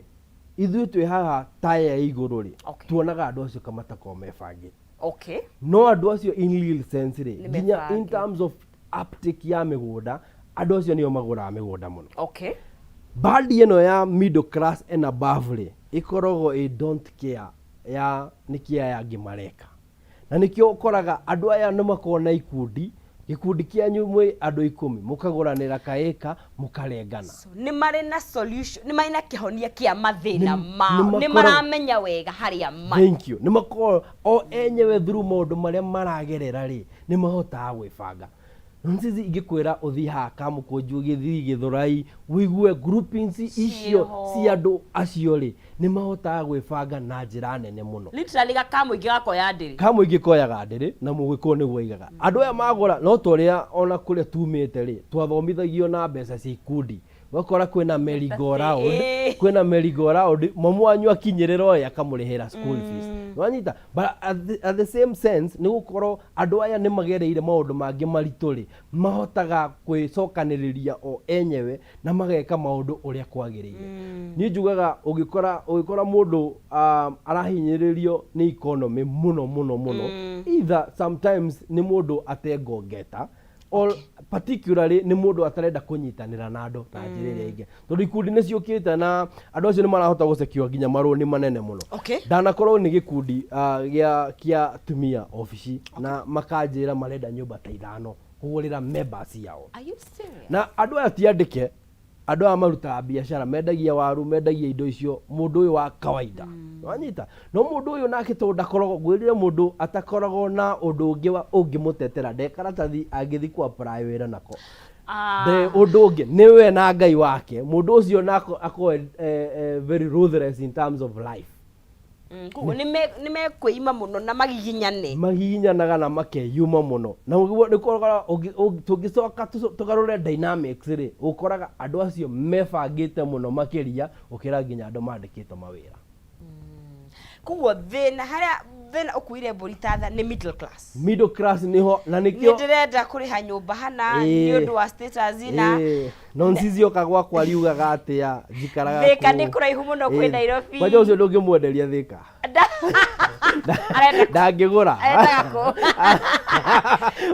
ithuĩ twĩ haha taya ya igũrũ rĩ, tuonaga andũ acio kamatakorwo mebangĩte, no andũ acio in real sense rĩ, Nĩ nginya in mebange. terms of uptake ya mĩgũnda, andũ acio nĩo magũraga mĩgũnda mũno. Bandi ĩno ya middle class and above rĩ, ĩkoragwo ĩ don't care ya nĩkĩ aya angĩ mareka, na nĩkĩo ũkoraga andũ aya nĩ makoragwo na ikundi, gĩkundi kĩanyu mwĩ andũ 10, mũkagũranĩra kaĩka, mũkarengana. So, nĩ marĩ na solution, nĩ marĩ na kĩhonia kĩa mathĩna mao. Nĩ Nĩ maramenya wega harĩa marĩ. Thank you. Nĩ makoragwo o enyewe through maũndũ marĩa maragerera rĩ, nĩ mahotaga gwĩbanga. Nonsense ingĩkwĩra ũthiĩ haha Kamũkũnji, ũgĩthiĩ Gĩthũrai, ũigue groupings icio Ciĩho. cia andũ acio rĩ, nĩ mahotaga gwĩbanga na njĩra nene mũno. Literally gakamũingĩ gakoya ndĩrĩ. Kamũingĩ koyaga ndĩrĩ na mũgĩkũyũ nĩguo aigaga. Andũ aya magũra, no ta ũrĩa ona kũrĩa tumĩte rĩ, twathomithagio na mbeca cia ikundi. Ũgakora kwĩna merry go round, kwĩna merry go round, mamu wanyu akinyĩrĩra ũyũ akamũrĩhĩra school fees. Nĩwanyita? But at the same sense, nĩ gũkorwo andũ aya nĩ magereire maũndũ mangĩ maritũ rĩ, mahotaga kwĩcokanĩrĩria o enyewe na mageka maũndũ ũrĩa kwagĩrĩire. Niĩ njugaga ũngĩkora mũndũ arahinyĩrĩrio nĩ economy mũno mũno mũno, either sometimes nĩ mũndũ atengongeta, or particularly nĩ mũndũ atarenda kũnyitanĩra na andũ na njĩra ĩrĩa ĩngĩ, tondũ ikundi nĩ ciũkĩte na andũ acio nĩ marahota gũcekio nginya marũni manene mũno. Ndanakorwo nĩ gĩkundi gĩa kĩa atumia obici na makanjĩra marenda nyũmba ta 5 kũgũrĩra members yao. Are you serious? Na andũ aya ti andĩke, andũ aya marutaga biacara, mendagia waru, mendagia indo icio, mũndũ ũyũ wa kawaida. Wanyita? No mũndũ ũyũ nake tondũ ndakoragwo, ngwĩrire mũndũ atakoragwo na ũndũ ũngĩ wa ũngĩmũtetera, nde karatathi angĩthiĩ ku apply wĩra nako. Nde ũndũ ũngĩ, nĩ we na Ngai wake. Mũndũ ũcio nako akorwo very ruthless in terms of life. Koguo nĩ mekwĩima mũno na magiginyane. Magiginyanaga na makeyuma mũno. Na ũguo nĩ ũkoraga tũngĩcoka tũgarũre dynamics rĩ, ũkoraga andũ acio mebangĩte mũno makĩria gũkĩra nginya andũ mandĩkĩtwo mawĩra. Koguo thĩna harĩa thĩna ũkuire mbũri ta tha nĩ middle class. Middle class nĩho na nĩ nĩkĩo ndĩrenda kũrĩha nyũmba hana nĩ ũndũ wa status na Nonsizi oka gwakwa riugaga atĩa, njikaraga Thĩka kũ? Nĩ kũraihu mũno kwĩ Nairobi. Kwanja ũcio ndũngĩmwenderia Thĩka. Arenda Ndangĩgũra. Arendaga kũ?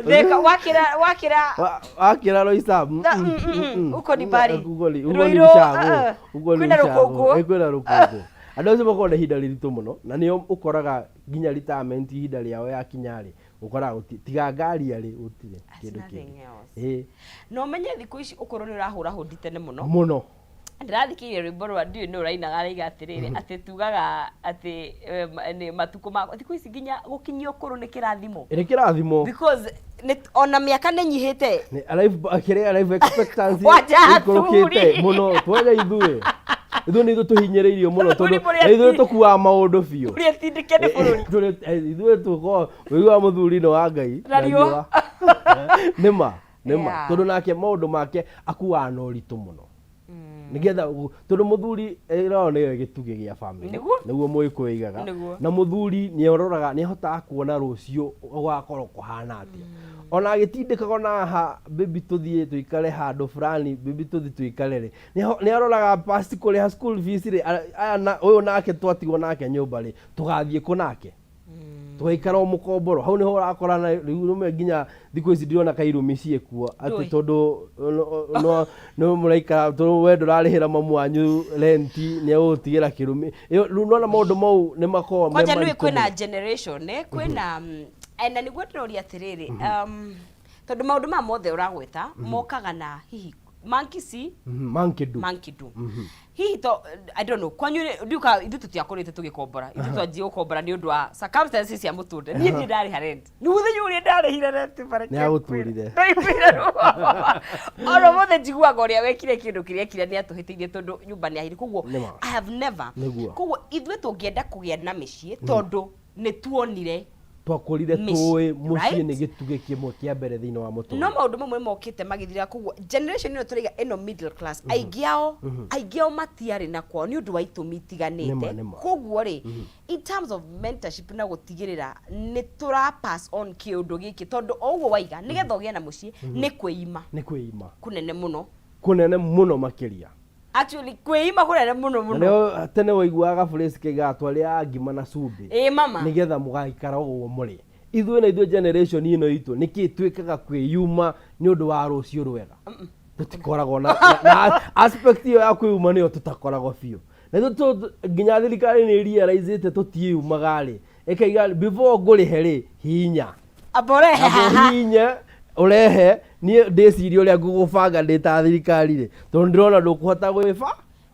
Thĩka wakĩra Wakĩra Roysambu. Huko ni mbali. Huko ni Ruiru, ushago. Huko ni kwĩna ushago. rũkũngũ. Kwĩna rũkũngũ. Andũ acio makoragwo na ihinda rĩritũ mũno na nĩo ũkoraga nginya retirement ihinda rĩao yakinya rĩ, ũkoraga tiga ngari arĩ gũtirĩ kĩndũ nothing kĩngĩ. Else. Na ũmenye thikũ ici ũkorwo nĩ ũrahũra hũndi tene mũno. Mũno. Ndĩrathikĩrĩria rwĩmbo rwa ndiũĩ nĩ ũrainaga, araiga atĩrĩrĩ, atĩ tugaga atĩ nĩ matukũ ma thikũ ici nginya gũkinyia ũkũrũ nĩ kĩrathimo. Nĩ kĩrathimo. Because nĩ ona mĩaka nĩ nyihĩte. Nĩ life, kĩrĩa life expectancy Kwanja ĩikũrũkĩte athuri. Mũno. Twanja ithuĩ nĩ ithuĩ tũhinyĩrĩirio mũno Athuri tondũ mũrĩ na ithuĩ tũkuaga maũndũ biũ. Ũrĩa tindĩke nĩ bũrũri. Ithuĩ tũkoragwo ũiguaga mũthuri nĩ wa Ngai Na riũa. Nĩma nĩma. Tondũ nake maũndũ make akuaga na ũritũ mũno nĩgetha tondũ mũthuri ĩro nĩyo gĩtugĩ gĩa family. Nĩguo mũgĩkũyũ aigaga. Na mũthuri nĩ aroraga, nĩ ahotaga kuona rũciũ gũgakorwo kũhana atĩa, ona agĩtindĩkaga na haha, "Baby, tũthiĩ tũikare handũ fulani, baby, tũthiĩ tũikare" rĩ, nĩ aroraga past kũrĩha school fees rĩ, aya na ũyũ nake twatigwo nake nyũmba rĩ, tũgathiĩ kũ nake, tũgaikara o mũkomboro hau. Nĩho ũrakora na rĩu rĩmwe nginya thikũ ici ndirona kairumi ciĩkuo atĩ Ndũĩ. Tondũ no mũraikara, tondũ we ndũrarĩhĩra mamu wanyu renti, nĩ egũgũtigĩra kĩrumi. Ĩyo rĩu nona maũndũ mau nĩ makoragwo me Kwanja nĩ maritũ kwĩna mũno. generation, kwĩna na nĩguo ndĩroria atĩrĩrĩ, tondũ maũndũ maya mothe ũragweta mokaga na hihi monkey see, Monkey do. Monkey do. Hihi to I don't know kwanyu ndiuka, ithuĩ tũtiakũrĩte tũgĩkombora, ithuĩ twanjie gũkombora nĩ ũndũ wa circumstances cia mũtũrĩre. Niĩ ndirĩ ndarĩha rent, nĩ mũthenya ũrĩa ndarĩhire rent bareke. Nĩ agũturire. Ndaiguire ruo. Ona ũmũthĩ njiguaga ũrĩa wekire kĩndũ kĩrĩa ekire nĩ atũhĩtĩirie tondũ nyũmba nĩ ahire koguo. Nĩma. I have never. Koguo ithuĩ tũngĩenda kũgĩa na mĩciĩ tondũ nĩ tuonire Twakũrire mĩciĩ, tũĩ mũciĩ right? nĩ gĩtugĩ kĩmwe kĩa mbere thĩinĩ wa No mũtũrĩre. Maũndũ mamwe mokĩte magĩthira, koguo generation ĩno tũraiga ĩno middle class, aingĩ ao matiarĩ na kwao nĩ ũndũ wa itũmi itiganĩte. Nĩma, nĩma. Koguo rĩ, in terms of mentorship na gũtigĩrĩra nĩ tũra pass on kĩũndũ gĩkĩ, tondũ o ũguo waiga nĩgetha ũgĩe na mũciĩ nĩ kwĩima Nĩ kwĩima kũnene mũno. Kũnene mũno makĩria. Actually kwĩima kũnene mũno Na mũno. nĩo tene waiguaga phrase kaigaga twarĩaga ngima na cumbĩ Ĩ mama. Nĩgetha mũgaikara ũguo mũrĩ ithuĩ na ithuĩ generation ĩno itũ nĩkĩ twĩkaga kwĩyuma nĩ ũndũ wa rũciũ rwega? Tũtikoragwo na aspect ĩyo ya kwĩyuma, nĩyo tũtakoragwo biũ na ithuĩ nginya thirikari nĩ realizĩte tũtiĩyumaga rĩ, ĩkaiga before ngũrĩhe rĩ, hinya Amba ũrehe amba haha. ũhinye ũrehe, niĩ ndĩcirie ũrĩa ngũgũbanga ndĩ ta thirikari rĩ, tondũ ndĩrona ndũkũhota gwĩba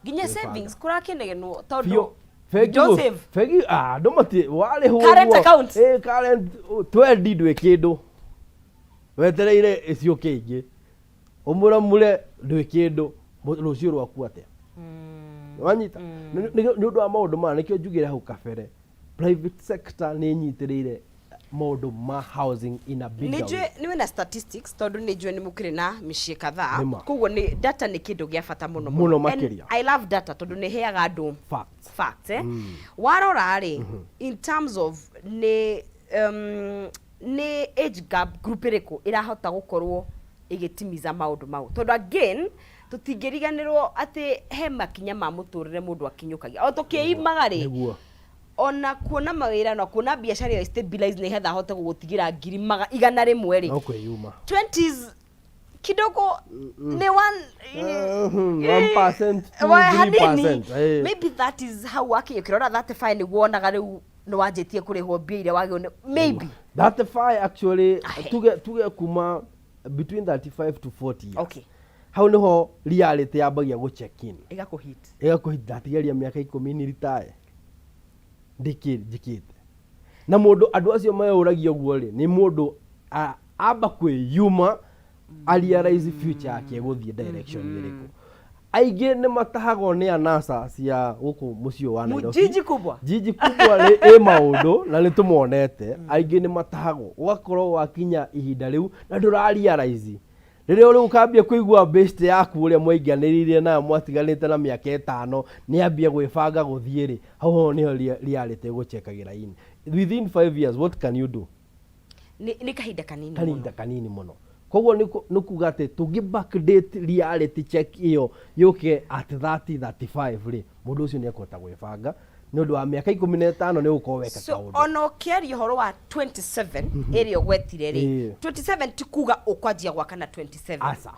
Nginya savings kũrakĩnegenwo tondũ biũ bengi Don't save. Bengi andũ mati warĩhwo Current ũguo, account. Current twendi ndwĩ kĩndũ. Wetereire ĩciũke ingĩ. Ũmũramure ndwĩ kĩndũ rũciũ rwaku atĩa? Wanyita? Nĩ ũndũ wa maũndũ maya nĩkĩo njugire hau kabere. Private sector nĩ ĩnyitĩrĩire maũndũ ma housing in a bigger way. Nĩ njũĩ wĩna statistics tondũ nĩ njũĩ nĩ mũkĩrĩ na mĩciĩ kadhaa. Nĩma. Koguo nĩ data nĩ kĩndũ gĩa bata mũno. Mũno And makĩria. I love data tondũ nĩ ĩheaga andũ Facts. facts, eh? Warora rĩ, in terms of nĩ nĩ age gap group ĩrĩkũ ĩrahota gũkorwo ĩgĩtimiza maũndũ mau? Tondũ again tũtingĩriganĩrwo atĩ he makinya ma mũtũrĩre mũndũ akinyũkagia o tũkĩimaga rĩ. Ona kuona mawĩra na kuona biacara ĩyo stabilize nĩgetha ahote gũgũtigĩra ngiri 100 rĩ. No kwĩyuma. 20s kidogo nĩ one 1%, 2, hanini. 3%, eh. Maybe that is how wakinya ũkĩrora 35 nĩguo wonaga rĩu nĩ wanjĩtie kũrĩhwo mbia iria wagĩrĩirwo maybe. 35 actually. Ahe. Tuge kuma between 35 to 40 years. Hau niho reality yambagia gũ check in. Ĩgakũhit. Ĩgakũhit, ndatigaria mĩaka 10 ni retire, ndĩkĩ njĩkĩte na mũndũ andũ acio meyũragia ũguo rĩ, nĩ mũndũ amba kwĩyuma a realize future yake ĩgũthiĩ direction ĩrĩkũ. Aingĩ nĩ matahagwo nĩ anasa cia gũkũ mũciĩ wa Nairobi. Jiji kubwa. Jiji kubwa rĩ ĩ maũndũ na nĩ tũmonete. Aingĩ nĩ matahagwo, ũgakorwo wakinya ihinda rĩu na ndũra realize rĩrĩa rĩu ũkambia kũigua best yaku ũrĩa mwainganĩrĩire nayo mwatiganĩte na mĩaka 5 nĩ ambia gwĩbanga gũthiĩ rĩ, hau ho nĩho reality ĩgũchekagĩra in within 5 years, what can you do? Nĩ kahinda kanini mũno. Kahinda kanini mũno. Koguo nĩ kuga atĩ tũngĩ backdate reality check ĩyo yũke at 30 35 rĩ, mũndũ ũcio nĩ ekũhota gwĩbanga nĩ ũndũ wa mĩaka 15 nĩ ũgũkorwo weka So kaũndũ. Ona ũkĩaria ũhoro wa 27 ĩrĩa ũgwetire rĩ, 27 ti kuga ũkwanjia gwaka na 27. Aca.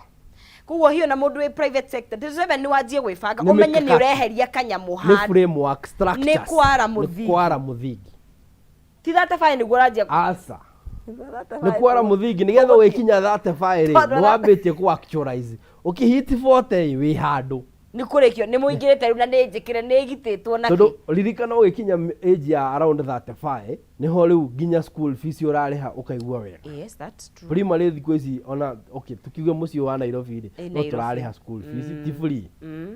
Koguo hiyo na mũndũ wĩ private sector, 27 nĩ wanjie gwĩbanga, Nĩ ũmenye nĩ mĩkakati. ũreheria kanyamũ Nĩ handũ. framework structures. Nĩ kwara Nĩ mũthingi. kwara mũthingi. Ti 35 nĩguo ũranjia. Aca, nĩ kwara mũthingi nĩgetha ũgĩkinya 35 rĩ, Tondũ nĩ wambĩtie kũ actualize, ũkĩhit 40 wĩ handũ. Nĩ kũrĩkio nĩ mũingĩrĩte rĩu na nĩ njĩkĩre nĩ ĩgitĩtwo na Tondũ ririkana ũgĩkinya age ya around 35 nĩho rĩu nginya school fees ũrarĩha ũkaigua wega. Yes, that's true. Primary thikũ ici ona, okay, tukiuge mũciĩ wa Nairobi rĩ, Ĩ, no Nairobi. tũrarĩha school fees ti free,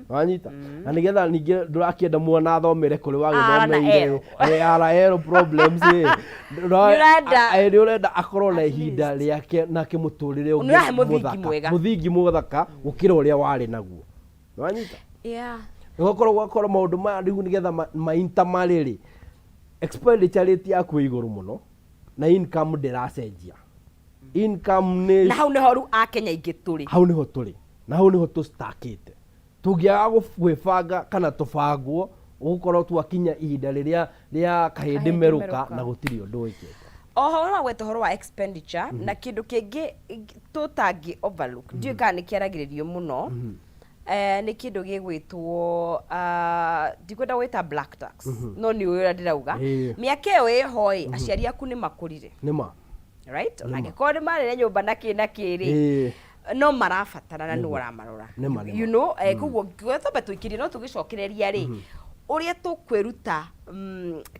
wanyita? Na nĩgetha ningĩ ndũrakĩenda mwana athomere kũrĩ R na wagĩthomeire. L. RL problems ĩ. Nĩũrenda- Nĩ ũrenda akorwo na At ihinda rĩake nake mũtũrĩre ũngĩ Nĩũrahe mũthingi mũthaka. mwega. Mũthingi mũthaka gũkĩra ũrĩa warĩ naguo, wanyita? Nĩgũkorwo gwakorwo maũndũ maya rĩu nĩgetha maintamarĩ rĩ, expenditure rate yaku ĩ igũrũ mũno na income ndĩracenjia, income nĩ Na hau nĩho rĩu akenya aingĩ tũrĩ. Hau nĩho tũrĩ na hau nĩho tũstakĩte. Tũngĩaga gwĩbanga kana tũbangwo, ũgũkorwo twakinya ihinda rĩrĩa rĩa kahĩndĩ Kahĩndĩ merũka merũka. na gũtirĩ ũndũ wĩkĩte. Oho no wagweta ũhoro wa expenditure na kĩndũ kĩngĩ tũtangĩ overlook, ndiũĩ kana nĩ kĩaragĩrĩrio mũno, nĩ kĩndũ gĩgwĩtwo, ndikwenda gwĩta black tax, no nĩ ũĩ ũrĩa ndĩrauga. Mĩaka ĩyo ĩho ĩ, aciari aku nĩ makũrire. Nĩma. Right, ona angĩkorwo nĩ marĩ na nyũmba na kĩ na kĩ rĩ, no marabatara na nĩ ũramarora. Nĩma, nĩma. Koguo twambe tũikĩrie no tũgĩcokereria rĩ ũrĩa tũkwĩruta,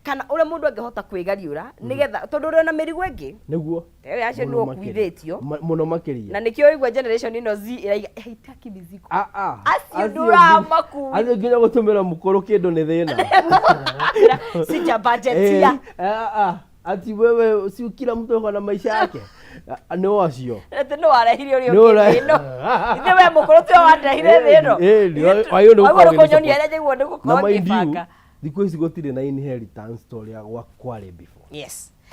kana ũrĩa mũndũ angĩhota kwĩgariũra nĩgetha, tondũ ũrĩ ona mĩrigo ĩngĩ. Ĩyo yacio Mũno nĩ makĩria. ũkuithĩtio. Mũno makĩria. Na nĩkĩo ũigua generation ĩno Z ĩraiga haitaki mizigo. Ah, ah. Acio Acio ndũramakuithia. Acio nginya gũtũmĩra mũkũrũ kĩndũ nĩ thĩna. Sijabajetia. Eh, ah, ah. Ati wewe si kila mtu ako na maisha yake. Ah, nĩ acio. Atĩ nĩ warehire ũrĩa Nĩ ũngĩ ũra- thĩ ĩno. Ithe we mũkũrũ tiwe wandehire thĩ ĩno. Wagĩrĩirwo nĩ Wagĩrĩirwo gũkorwo nĩ kũnyonia ũgĩsupport. ũrĩa njagĩrĩirwo nĩ Na gũkorwo mind you, ngĩbanga. thikũ ici gũtirĩ na inheritance ta ũrĩa kwarĩ before.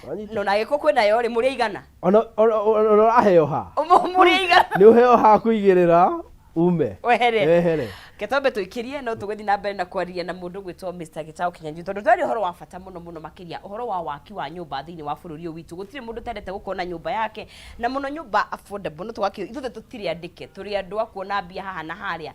Wanyita? No na gĩkũ kwĩnayo rĩ, mũrĩ aigana? Ona ũraheo ha? Mũrĩ aigana? Nĩ ũheo ha kũigĩrĩra ume. Wehere. Wehere. Ke twambe tũikĩrie no tũgũthiĩ na mbere na kwaria na mũndũ gwĩtwo Mr. Gitau Kinyanjui, tondũ twaria ũhoro wa bata mũno mũno makĩria, ũhoro wa waki wa nyũmba thĩinĩ wa bũrũri ũyũ witũ. Gũtirĩ mũndũ ũtendete gũkorwo na nyũmba yake, na mũno nyũmba affordable. No tũgakĩ ithuothe tũtirĩ andĩke, tũrĩ andũ a kuona mbia haha na harĩa.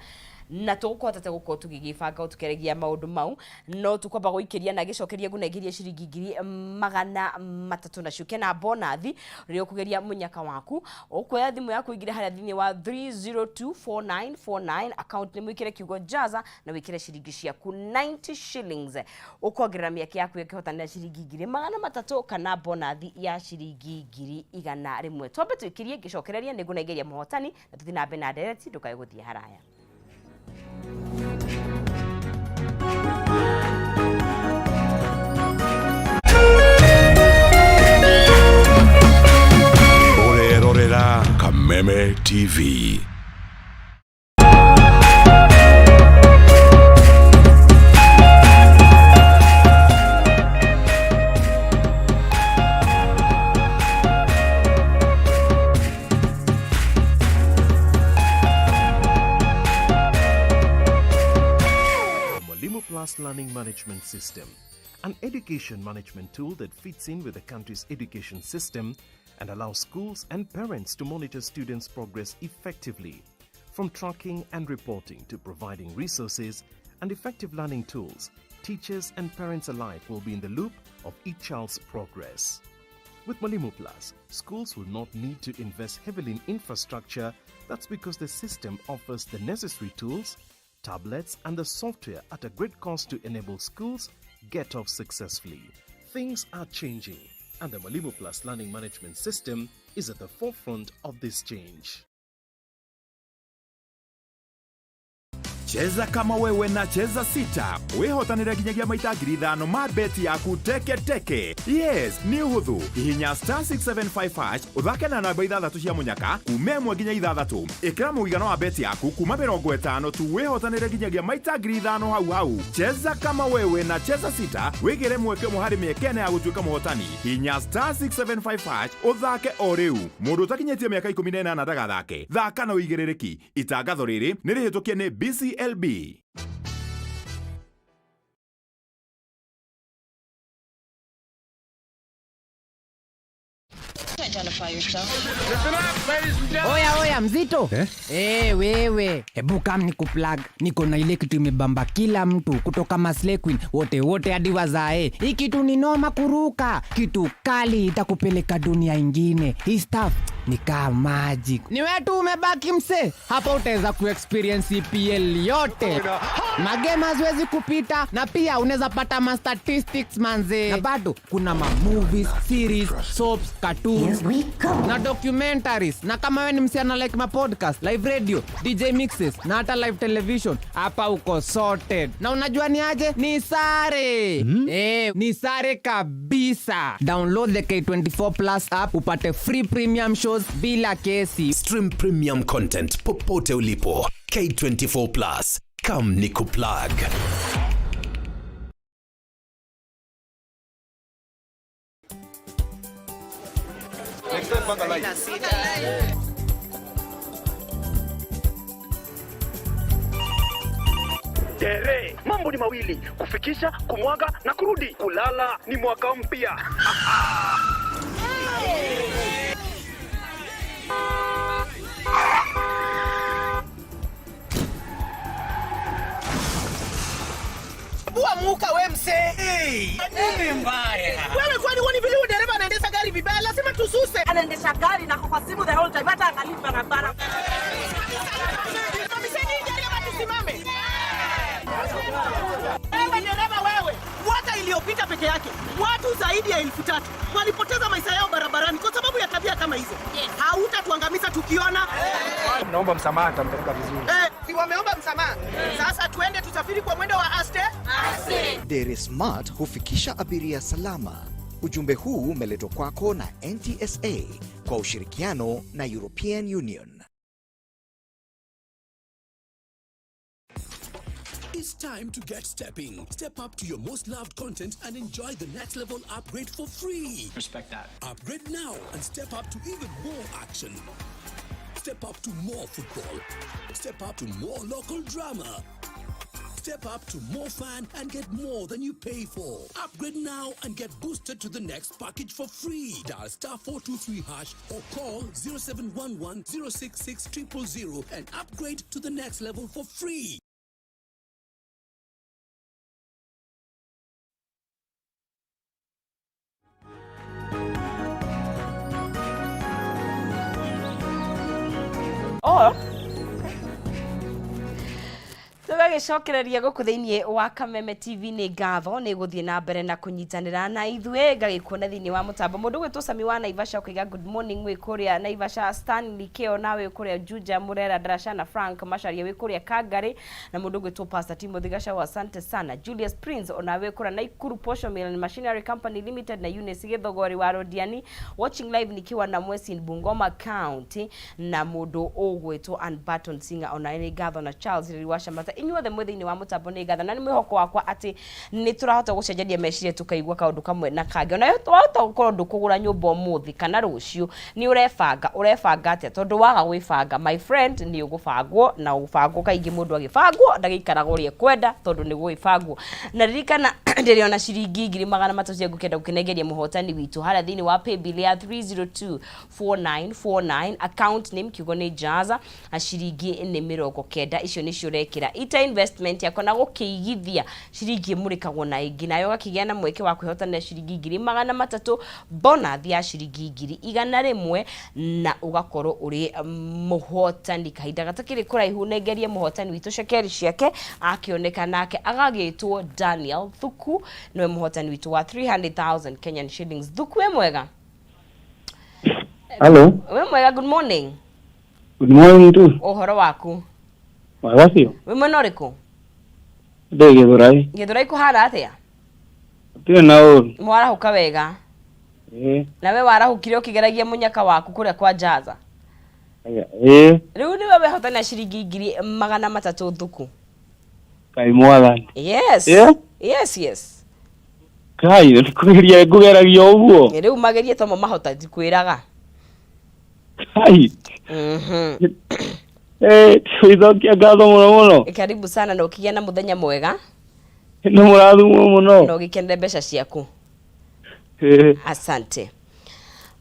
Na tũgũkũhotete gũkorwo tũgĩgĩbanga o tũkĩaragia maũndũ mau, no tũkwamba gũikĩria na gĩcokeria ngũnengeria ciringi 300,000 na ciũke na bonathi rĩrĩa ũkũgeria mũnyaka waku. Ũkuoya thimũ yaku ũingĩre harĩa thĩinĩ wa 3024949 account, nĩ mwĩkĩre kiugo jaza na wĩkĩre ciringi ciaku 90 shillings, ũkongerera mĩeke yaku ĩkĩhotanĩra ciringi 300,000 kana bonathi ya ciringi 100,000. Twambe twĩkĩrie, ngĩcokereria nĩ ngũnengeria mũhotani na tũthiĩ na mbere na ndereti. Ndũkae gũthiĩ haraya. Ũrerorera Kameme TV. Mwalimu Plus Learning Management System, an education management tool that fits in with the country's education system and allows schools and parents to monitor students' progress effectively. From tracking and reporting to providing resources and effective learning tools, teachers and parents alike will be in the loop of each child's progress. With Mwalimu Plus, schools will not need to invest heavily in infrastructure. That's because the system offers the necessary tools, tablets, and the software at a great cost to enable schools get off successfully. Things are changing, and the Mwalimu Plus Learning Management System is at the forefront of this change. Cheza kama wewe na Cheza Sita wihotanire nginyagia maita 5,000 ma beti yaku teke teke. Yes, nĩ ũhũthũ. Hihinya *675 hash, ũthake na namba ithathatũ cia mũnyaka kuma 1 nginya 6. Ĩkĩra mũigana wa beti yaku kuma 50 tu, wĩhotanĩre nginyagia maita 5,000 hau hau. Cheza kama wewe na Cheza Sita, wĩgĩre mweke ũmwe harĩ mĩeke ĩna ya gũtuĩka mũhotani. Hihinya *675 hash ũthake o rĩu. Mũndũ ũtakinyĩtie mĩaka 18 ndagathake. Thaka na ũigĩrĩrĩki. Itangatho rĩrĩ nĩ rĩhĩtũkie nĩ BCLB. Identify yourself. Oya oya, mzito eh? Eh, wewe hebu kam ni kuplug. Niko na ile kitu imebamba kila mtu kutoka maslay queen wote wote hadi wazae. Hii kitu ni noma kuruka, kitu kali itakupeleka dunia ingine. Hii stuff ni kaa magic. Ni wetu umebaki mse hapa, utaweza kuexperience EPL yote, magame haziwezi kupita, na pia unaweza pata ma statistics manze, na bado kuna ma movies, series, soaps, cartoons na documentaries. Na kama wewe ni msichana like ma podcast, live radio, DJ mixes na hata live television, hapa uko sorted. Na unajua ni aje? Ni sare. Eh, ni sare kabisa. Download the K24 Plus app upate free premium shows bila kesi. Stream premium content popote ulipo. K24 Plus. Come nikuplug. Tere, mambo ni mawili: kufikisha, kumwaga na kurudi. Kulala ni mwaka mpya. Amuka we msee. Nini mbaya? Wewe kwani huoni vile huyu dereva anaendesha gari vibaya? Lazima tususe. Anaendesha gari na kwa simu the whole time, hata angalii barabara. Simamisheni hii gari ama tusimame. Wewe dereva wewe, mwaka iliyopita peke yake watu zaidi ya 3,000 walipoteza maisha yao barabarani kwa sababu ya tabia kama hizo. Hautatuangamiza tukiona. Naomba msamaha, tampeleka vizuri. Eh, si wameomba msamaha. Sasa tuende tusafiri kwa mwendo wa aste. Aste. Dere Smart hufikisha abiria salama. Ujumbe huu umeletwa kwako na NTSA kwa ushirikiano na European Union. It's time to get stepping. Step up to your most loved content and enjoy the next level upgrade for free. Respect that. Upgrade now and step up to even more action. Step up to more football. Step up to more local drama. Step up to more fun and get more than you pay for. Upgrade now and get boosted to the next package for free. Dial star 423 hash or call 0711 066 000 and upgrade to the next level for free. Oh. Tũgagĩcokereria gũkũ thĩinĩ wa Kameme TV. Nĩ ngatho nĩ gũthiĩ na mbere na kũnyitanĩra na ithuĩ. Ngagĩkuona thĩinĩ wa mũtambo mũndũ gwĩtwo Sami wa Naivasha, ũkaiga good morning wĩ kũrĩa Naivasha. Stanley Keo nawe wĩ kũrĩa Juja, Murera Darasha na Frank Macharia wĩ kũrĩa Kangari, na mũndũ gwĩtwo Pastor Timothy Gachau, asante sana. Julius Prince onawe wĩ kũrĩa Naikuru, Posho Mill and Machinery Company Limited, na Eunice Gĩthogori wa Rodiani, watching live nikiwa na Mwesi Bungoma County, na mũndũ ũgwĩtwo Ann Barton Singer ona nĩ ngatho, na Charles Riri wa Shamata. Inyuothe mwĩ thĩinĩ wa mũtambo nĩ ngatho, na nĩ mwĩhoko wakwa atĩ nĩ tũrahota gũcenjania meciria, tũkaigua kaũndũ kamwe na kangĩ. Ona wahota gũkorwo ndũkũgũra nyũmba ũmũthĩ kana rũciũ, nĩ ũrebanga. Ũrebanga atĩa? Tondũ waga gwĩbanga, my friend, nĩ ũgũbangwo na ũbangwo. Kaingĩ mũndũ agĩbangwo ndagĩikaraga ũrĩa ekwenda, tondũ nĩ gũgĩbangwo. Na ririkana ndĩrĩona ciringi 300,000 cia ngũkenda gũkĩnengeria mũhotani witũ harĩa thĩinĩ wa paybill ya 3024949, account name kiugo nĩ Jaza, na ciringi nĩ 90. Icio nĩcio ũrekĩra ita investment yakwa na gũkĩigithia ciringi ĩmũrĩkagwo na ĩngĩ, nayo ũgakĩgĩa na mweke wa kwĩhotanĩra ciringi 300,000, bonus ya ciringi 100,000, na ũgakorwo ũrĩ mũhotani. Kahinda gatakĩrĩ kũraihu nengerie mũhotani witũ cekeri ciake, akĩoneka nake agagĩtwo Daniel Thuku, nĩwe mũhotani witũ wa 300,000 Kenyan shillings. Thuku, wĩ mwega? Hello. Wĩ mwega, good morning. Good morning too. Ũhoro waku? Mwega biũ. Wĩ mwena ũrĩkũ? Ndĩ Gĩthũrai. Gĩthũrai kũhana atĩa? Gũtirĩ na ũru. Mwarahũka wega? Ĩĩ. Na we warahũkire ũkĩgeragia mũnyaka waku kũrĩa kwa Jaza? Ĩĩ. Rĩu nĩwe wehotana ciringi 300,000, Thuku. Ngai mwathani. Yes. Ĩĩ. Yes. Kai, nĩ kũgeria ngũgeragia ũguo. Rĩu magerie tomo mahota ndikwĩraga. Kai. Eh, twĩcokia ngatho mũno mũno. Karibu sana na ũkĩgĩa na mũthenya mwega. Nĩ mũrathimwo mũno. Na ũgĩkenere mbeca ciaku. Ĩĩ. Asante.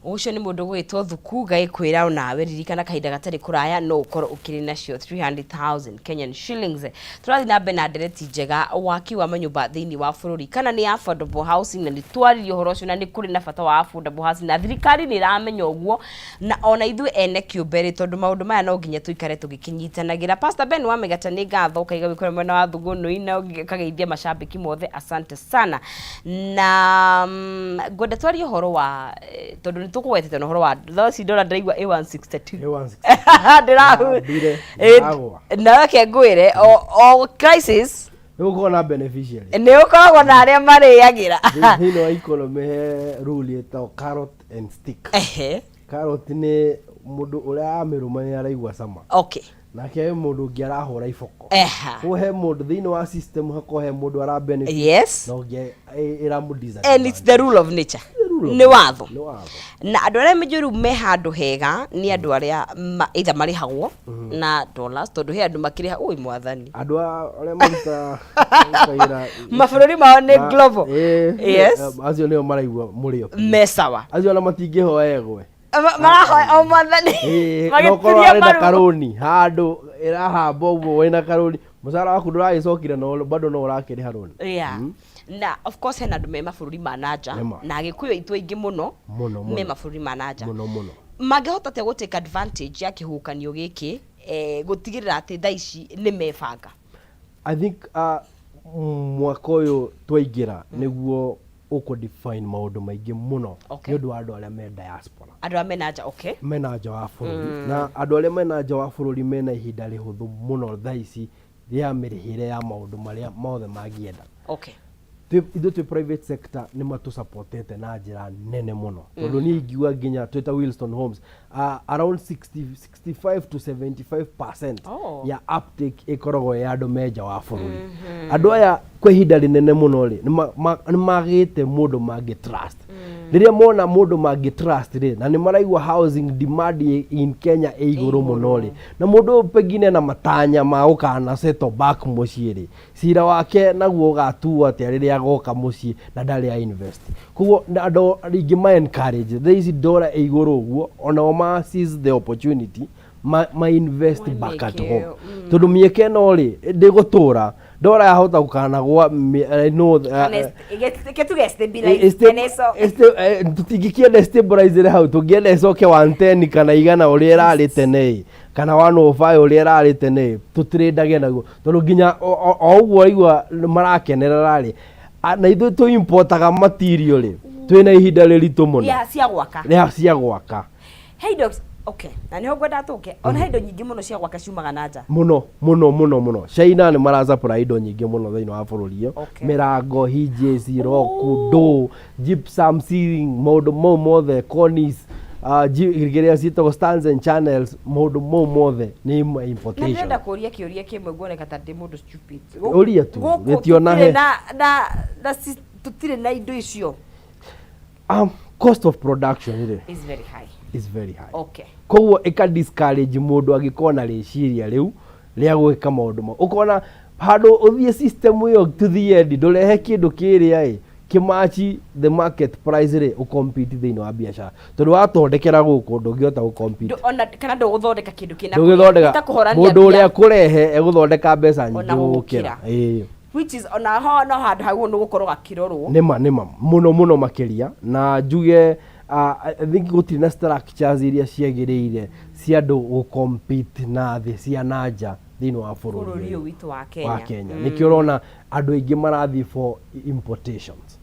Ũcio nĩ mũndũ gwĩtwo Thuku. Gagĩkwĩra onawe ririkana kahinda gatarĩ kũraya no ũkorwo ũkĩrĩ nacio 300,000 Kenyan shillings. Tũrathiĩ na mbere na ndereti njega, waki wa manyũmba thĩinĩ wa bũrũri, kana nĩ affordable housing, na nĩ twaririe ũhoro ũcio, na nĩ kũrĩ na bata wa affordable housing, na thirikari nĩ ĩramenya ũguo, na ona ithuĩ ene kĩũmbe rĩ, tondũ maũndũ maya no nginya tũikare tũgĩkĩnyitanagĩra. Pastor Ben wa Megata, nĩ ngatho. Ũkaiga wĩ kũrĩa mwena wa Thũgũnũi na ũkageithia macambĩki mothe, asante sana. Na ngwenda twarie ũhoro wa tondũ nĩ tũkũgwetete na ũhoro wa thaa ici ndona ndĩraigua A162 ndĩrahu. Ndĩrambire, ndĩragũa. Na reke ngwĩre o crisis Nĩ gũkorwo na beneficiary. Nĩ ũkoragwo na arĩa marĩagĩra. Thĩinĩ wa economy he rule ĩtagwo carrot and stick. Carrot nĩ mũndũ ũrĩa amĩrũma nĩ araigua cama. Nake he mũndũ ũngĩ arahũra iboko. Koguo he mũndũ thĩinĩ wa system, hakorwo he mũndũ ara benefit na ũngĩ ĩramũ And it's the rule of nature. Rule of Nĩ watho. Nĩ watho. Na andũ arĩa mĩnjũru me handũ hega nĩ andũ arĩa either marĩhagwo na dollars, tondũ he andũ makĩrĩha ũi mwathani. Andũ arĩa marutagĩra mabũrũri mao nĩ global. Yes. Acio nĩo maraigua mũrĩo. Me sawa. Acio ona matingĩhoya ĩgwe. Marahoya o mwathani. Ĩĩ, no korwo Magĩturia arĩ na maru. karũni handũ ĩrahamba ũguo, wĩna karũni, mũcara waku ndũragĩcokire, no bado no ũrakĩrĩha rũni. Yeah. Na of course hena andũ me mabũrũri ma nanja, Nĩma. na Agĩkũyũ aitũ aingĩ mũno mũno me mũno mabũrũri ma nanja mũno mũno. Mangĩhota atĩa gũ take advantage ya kĩhuhũkanio gĩkĩ, gũtigĩrĩra atĩ thaa ici nĩ mebanga? I think mwaka ũyũ twaingĩra nĩguo ũkũ define maũndũ maingĩ mũno nĩ ũndũ wa andũ arĩa me diaspora. Andũ arĩa mena nja, okay. Mena nja wa bũrũri. Na andũ arĩa mena nja wa bũrũri mena ihinda rĩhũthũ mũno thaa ici rĩa mĩrĩhĩre ya maũndũ marĩa mothe mangĩenda. Ithuĩ twĩ private sector nĩ matũsupportete na njĩra nene mũno, tondũ niĩ ingiuga nginya twĩ ta Wilston Homes, around 60, 65 to 75% ya uptake ĩkoragwo ya andũ me nja wa bũrũri. Andũ aya kwa ihinda rĩnene mũno rĩ, nĩ magĩte mũndũ mangĩ trust. Rĩrĩa mona mũndũ mangĩ trust rĩ, na nĩ maraigua housing demand in Kenya ĩ igũrũ mũno rĩ, na mũndũ ũyũ pengine na matanya ma gũkana settle back mũciĩ rĩ, cira wake naguo ũgatuo atĩa rĩrĩa agoka mũciĩ na ndarĩ a invest? Koguo na andũ ingĩ ma encourage thaa ici ndora ĩ igũrũ ũguo, onao ma seize the opportunity, ma invest back at mĩeke home, ĩyo, tondũ mĩeke ĩno rĩ, ndĩgũtũra ndora yahota gũkanagwa no Kana ĩgĩtuge stabilize, kana Tũtingĩkĩenda stabilize hau, tũngĩenda ĩcoke 110 kana 100 ũrĩa ĩrarĩ tene ĩ, kana 105 ũrĩa ĩrarĩ tene ĩ, tũtirĩndage naguo, tondũ nginya o ũguo aigua marakenerera rĩ, na ithuĩ tũ importaga material rĩ, twĩna ihinda rĩritũ mũno Ya cia gwaka. Rĩa cia gwaka. He indo, okay, na nĩho ngwenda tũke, ona he indo nyingĩ mũno cia gwaka ciumaga na nja. Mũno mũno mũno mũno. China nĩ marasupply indo nyingĩ mũno thĩinĩ wa bũrũri ũyũ. Mĩrango, hinges, lock, door, gypsum ceiling, maũndũ mau mothe, cornice, kĩrĩa ciĩtagwo stands and channels, maũndũ mau mothe nĩ Na importation. ndĩrenda kũria kĩũria kĩmwe, nguoneka ta ndĩ mũndũ stupid. Ũria tu, Gũkũ gĩtiona tũtirĩ he. na tũtirĩ na indo icio. Cost of production rĩ Is very high. Is very high. Koguo ĩka discourage mũndũ angĩkorwo na rĩciria rĩu rĩa gwĩka maũndũ mau. Ũkona handũ ũthiĩ system ĩyo to the end, ndũrehe kĩndũ kĩrĩa ĩ kĩmachi the market price rĩ, ũcompete thĩinĩ wa biacara, tondũ wathondekera gũkũ ndũngĩhota gũcompete. Ona kana ndũgũthondeka kĩndũ kĩna Ndũgĩthondeka ta kũhorania mũndũ mbia, ũrĩa kũrehe egũthondeka mbeca nyingĩ Ona gũgũkĩra. gũgũkĩra. Ĩĩ. Which is ona ho no handũ hau nĩ gũkorwo gakĩrorwo. Nĩma nĩma, mũno mũno makĩria. Na njuge I think gũtirĩ na structures iria ciagĩrĩire cia andũ gũcompete na thĩ cia na nja thĩinĩ wa bũrũri bũrũri ũyũ ũyũ witũ wa Kenya. Wa Kenya. Nĩkĩo ũrona andũ aingĩ marathiĩ for importations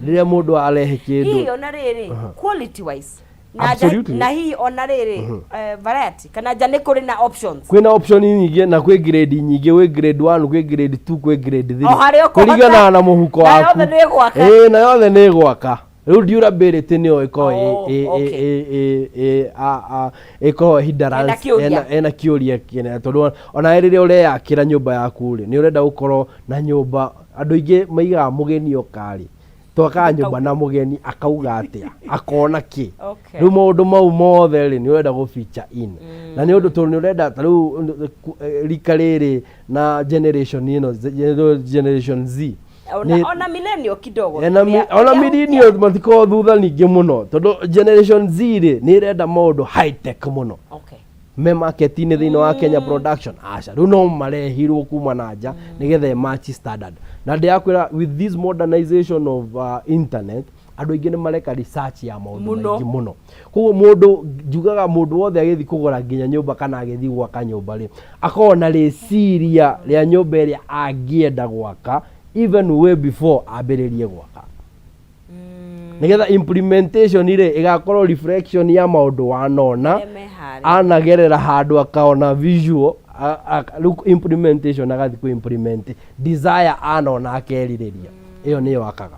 rĩrĩa mũndũ arehe Hihi kĩndũ. ona rĩrĩ, quality wise na nja, na hihi ona rĩrĩ, variety, kana nja nĩ kũrĩ na options. Kwĩna option nyingĩ na kwĩ grade nyingĩ, gwĩ grade 1, gwĩ grade 2, kwĩ grade 3. O harĩa ũkũhota. Kũringana na mũhuko Na waku. yothe nĩ ĩgwaka. Ĩĩ, na yothe nĩ ĩgwaka. Rĩu durability nĩyo ĩkoragwo ĩkoragwo hindrance. Ena kĩũria. Ena kĩũria kĩnene, tondũ ona rĩrĩa ũreyakĩra nyũmba yaku rĩ, nĩ ũrenda gũkorwo na nyũmba. Andũ aingĩ maigaga mũgeni oka rĩ, twakaga nyũmba na mũgeni akauga atĩa, akona kĩ? Rĩu maũndũ mau mothe rĩ, nĩ ũrenda gũ feature in, na nĩ ũndũ tondũ nĩ ũrenda ta rĩu rika rĩrĩ na generation ĩno, generation Z. Ona, ona millennial kidogo. Ena ona millennial matikoragwo thutha ningĩ mũno, tondũ generation Z rĩ, nĩ ĩrenda maũndũ high tech mũno. Me market-inĩ thĩinĩ wa Kenya production aca, rĩu no marehirwo kuma na nja nĩgetha ĩmatch standard. Na ndĩrakwĩra, with this modernization of internet, andũ aingĩ nĩ mareka research ya maũndũ Mũno. maingĩ mũno. Koguo mũndũ njugaga mũndũ wothe agĩthiĩ kũgũra nginya nyũmba kana agĩthiĩ gwaka nyũmba rĩ, akorwo na rĩciria rĩa nyũmba ĩrĩa angĩenda gwaka even way before ambĩrĩrie gwaka, nĩgetha implementation rĩ ĩgakorwo reflection ya maũndũ wanona. Marĩa me harĩa. Anagerera handũ akaona visual, rĩu implementation agathiĩ kũ implement desire anona akerirĩria, ĩyo nĩyo akaga.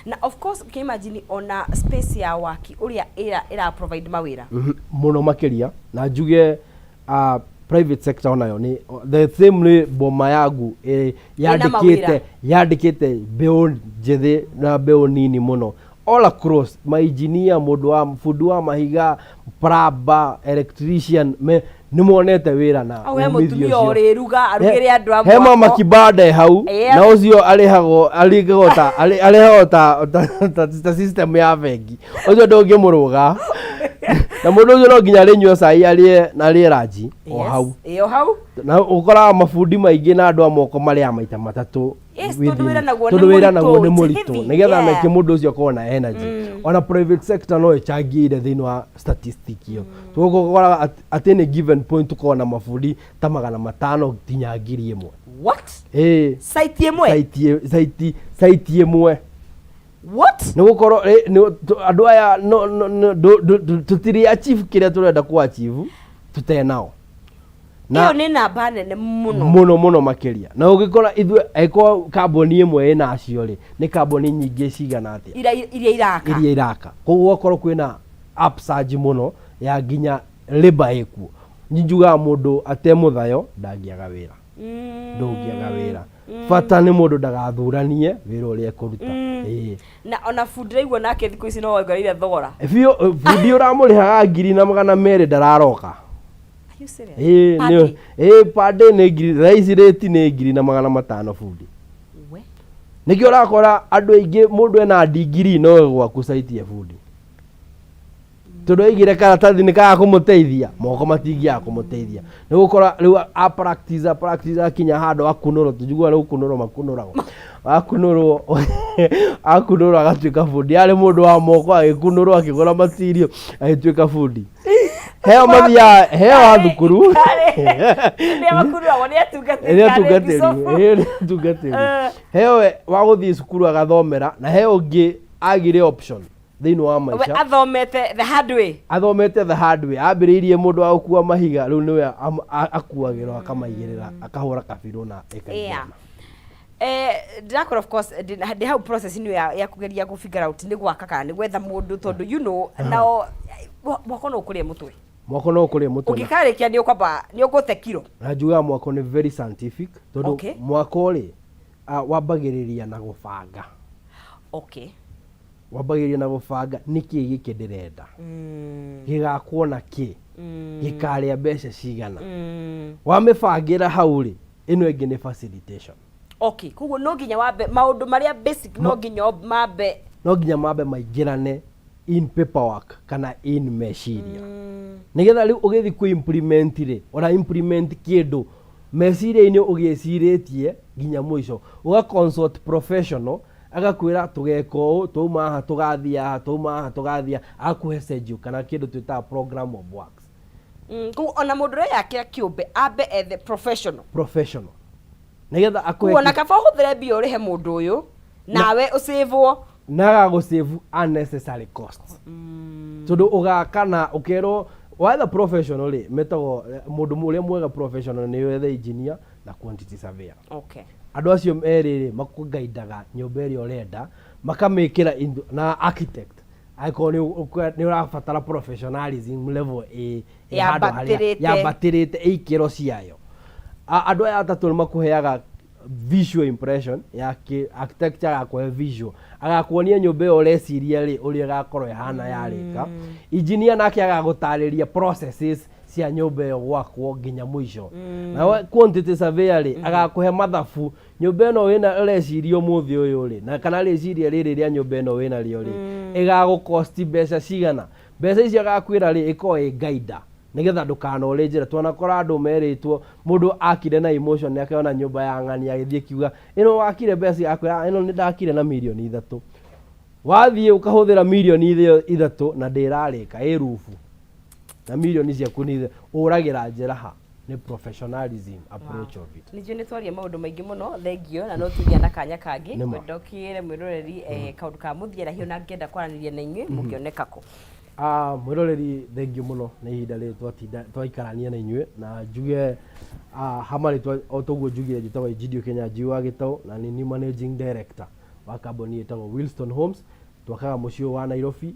Na of course can imagine ona space ya waki ũrĩa ĩra provide mawĩra. Mũno makĩria. Na njuge private sector onayo nĩ the same, nĩ boma yangu yandĩkĩte mawĩra. Yandĩkĩte mbeũ njĩthĩ na mbeũ nini mũno all across, mainjinia, mũndũ wa bundi wa mahiga, plumber, electrician, me nĩ monete wĩra na Au he umithio mũtumia ũcio. ũrĩruga arugĩre andũ a He mama mwako. kibanda hau. Na ũcio arĩhagwo arĩhagwo ta arĩhagwo ta system ya bengi. Ũcio ndũngĩmũrũga, na mũndũ ũcio no nginya arĩnyua cai, arĩe na arĩe ranji o hau. Ĩ, o hau. Na ũkoraga mabundi maingĩ na andũ a moko marĩaga maita matatũ Yes, tondũ wĩra naguo nĩ tondũ wĩra mũritũ, naguo nĩ it's mũritũ, heavy, nĩgetha nake mũndũ ũcio akorwo na energy. Ona private sector no ĩchangĩire thĩinĩ wa statistic ĩyo. Tũgũkoraga at any given point tũkorwo na mabundi ta 500 nginya 1000. What? Ĩĩ. Site ĩmwe? Site ĩmwe. What? Nĩ gũkorwo andũ aya no tũtirĩ achieve kĩrĩa tũrenda ku achieve tũtenao. Ĩyo nĩ namba nene mũno. Mũno mũno makĩria. Na ũngĩkora ithuĩ angĩkorwo kambuni ĩmwe ĩna acio rĩ, nĩ kambuni nyingĩ cigana atĩa iria iraka. Iria iraka. Koguo gũgakorwo kwĩna upsurge mũno ya nginya labor ĩkuo. Njugaga mũndũ atemũthayo ndangĩaga wĩra. Ndũngĩaga wĩra. Bata nĩ mũndũ ndagathuranie wĩra ũrĩa ekũruta. Ĩĩ. Na ona bundi raigua nake thikũ ici no wongereire thogora. Biũ, bundi ũramũrĩhaga 1200 ndararoka. Are you serious? Ĩĩ, Per nĩ day? ĩĩ, per day nĩ ngiri, thaa ici rĩti nĩ 1500 bundi. We. Nĩkĩo ũrakora andũ aingĩ, mũndũ ena ndigiri no gwaku site ya bundi, tondũ aigire karatathi nĩ kaga kũmũteithia, moko matingĩaga kũmũteithia. Nĩ gũkora rĩu a practice, a practice, akinya handũ akunũrwo, tũnjiguaga nĩ gũkunũrwo makunũragwo, akunũrwo, akunũrwo agatuĩka bundi. Arĩ mũndũ wa moko, agĩkunũrwo, akĩgũra material, agĩtuĩka bundi. Heo mathiaga heo a thukuru. Nĩ makunũragwo nĩ atungatĩri. Nĩ kana atungatĩri. bishop. Ĩĩ, nĩ atungatĩri. Heo wa gũthiĩ cukuru agathomera, na heo ũngĩ agire option thĩinĩ wa We maica. athomete the hard way. Athomete the hard way, ambĩrĩirie mũndũ wa gũkua mahiga, rĩu nĩwe akuagĩrwo, akamaigĩrĩra, akahũra kabirũ na ĩkaingĩrana. Ndĩrakora of course ndĩ hau process-inĩ ya kũgeria gũ figure out nĩ gwaka kana nĩ gwetha mũndũ, tondũ nao mwako no ũkũrĩe mũtwe. Mwako no ũkũrĩe mũtwe. Ũngĩkarĩkia nĩ ũkwamba nĩ ũgũte kiro. Na njugaga mwako nĩ very scientific, tondũ mwako rĩ, wambagĩrĩria na gũbanga. Wambagĩrĩria na gũbanga nĩkĩ gĩkĩ ndĩrenda, gĩgakwo na kĩ, gĩkarĩa mbeca cigana. Wamĩbangĩra hau rĩ, ĩno ĩngĩ nĩ facilitation. Okay, koguo no nginya wambe maũndũ marĩa basic, no nginya mambe No nginya mambe maingĩrane in paperwork kana in meciria, nĩgetha rĩu ũgĩthiĩ kũ implement rĩ, ũra implement kĩndũ meciria-inĩ ũgĩcirĩtie nginya mũico, ũga consult professional, agakwĩra tũgeka ũũ, twauma haha tũgathiĩ haha, twauma haha tũgathiĩ haha, agakũhe schedule kana kĩndũ twĩtaga program of works. Koguo ona mũndũ ũreyakĩra kĩũmbe ambe ethe professional. Professional, nĩgetha akũhe Koguo ona kaba ũhũthĩre mbia ũrĩhe mũndũ ũyũ nawe ũcĩvwo. Na agagũsave unnecessary costs, tondũ ũgaka na ũkerwo wetha professional rĩ, metagwo mũndũ ũrĩa mwega professional nĩ wethe engineer na quantity surveyor. Andũ acio erĩ rĩ, makũgaindaga nyũmba ĩrĩa ũrenda, makamĩkĩra na architect angĩkorwo nĩ ũrabatara professionalism level ĩ handũ harĩa Yambatĩrĩte. Yambatĩrĩte ĩ ikĩro ciayo. Andũ aya atatũ nĩ makũheaga visual impression ya architecture, agakũhe visual, agakuonia nyũmba ĩyo ũreciria rĩ, ũrĩa ĩgakorwo ĩhana yarĩka. Engineer nake agagũtarĩria processes cia nyũmba ĩyo gwakwo nginya mũico. Nawe quantity surveyor rĩ, agakũhe mathabu, nyũmba ĩno wĩna ũreciria ũmũthĩ ũyũ rĩ, na kana rĩciria rĩrĩ rĩa nyũmba ĩno wĩna rĩo rĩ, ĩgagũkosti mbeca cigana. Mbeca icio agakwĩra rĩ, ĩkorwo ĩ gaida nĩgetha ndũkanore njĩra. Twanakora andũ merĩtwo mũndũ akire na emotion, akĩona nyũmba ya ng'ani, agĩthiĩ kiuga ĩno wakire mbeca, akwĩra ĩno nĩ ndakire na 3 million, wathiĩ ũkahũthĩra 3 million na ndĩrarĩka ĩ rubu, na mirioni ciaku nĩ ũragĩra njĩra ha. Nĩ professionalism approach of it. Nĩnjũĩ nĩ twaria maũndũ maingĩ mũno, thengio, na no tũgĩa na kanya kangĩ. Nĩma. Ngwenda ũkĩre mwĩroreri kaũndũ ka mũthia na hiũ na ngĩenda kwaranĩria na inyuĩ mũngĩoneka kũ? Ah, mwĩroreri, thengio mũno nĩ ihinda rĩrĩ twatinda twaikarania na inyuĩ, na njuge hamarĩtwa o toguo njugire, njĩtagwo Egidio Kĩnyanjui wa Gĩtaũ, na nĩ niĩ managing director wa kambuni ĩtagwo Wilston Homes. Twakaga mũciĩ ũyũ wa Nairobi,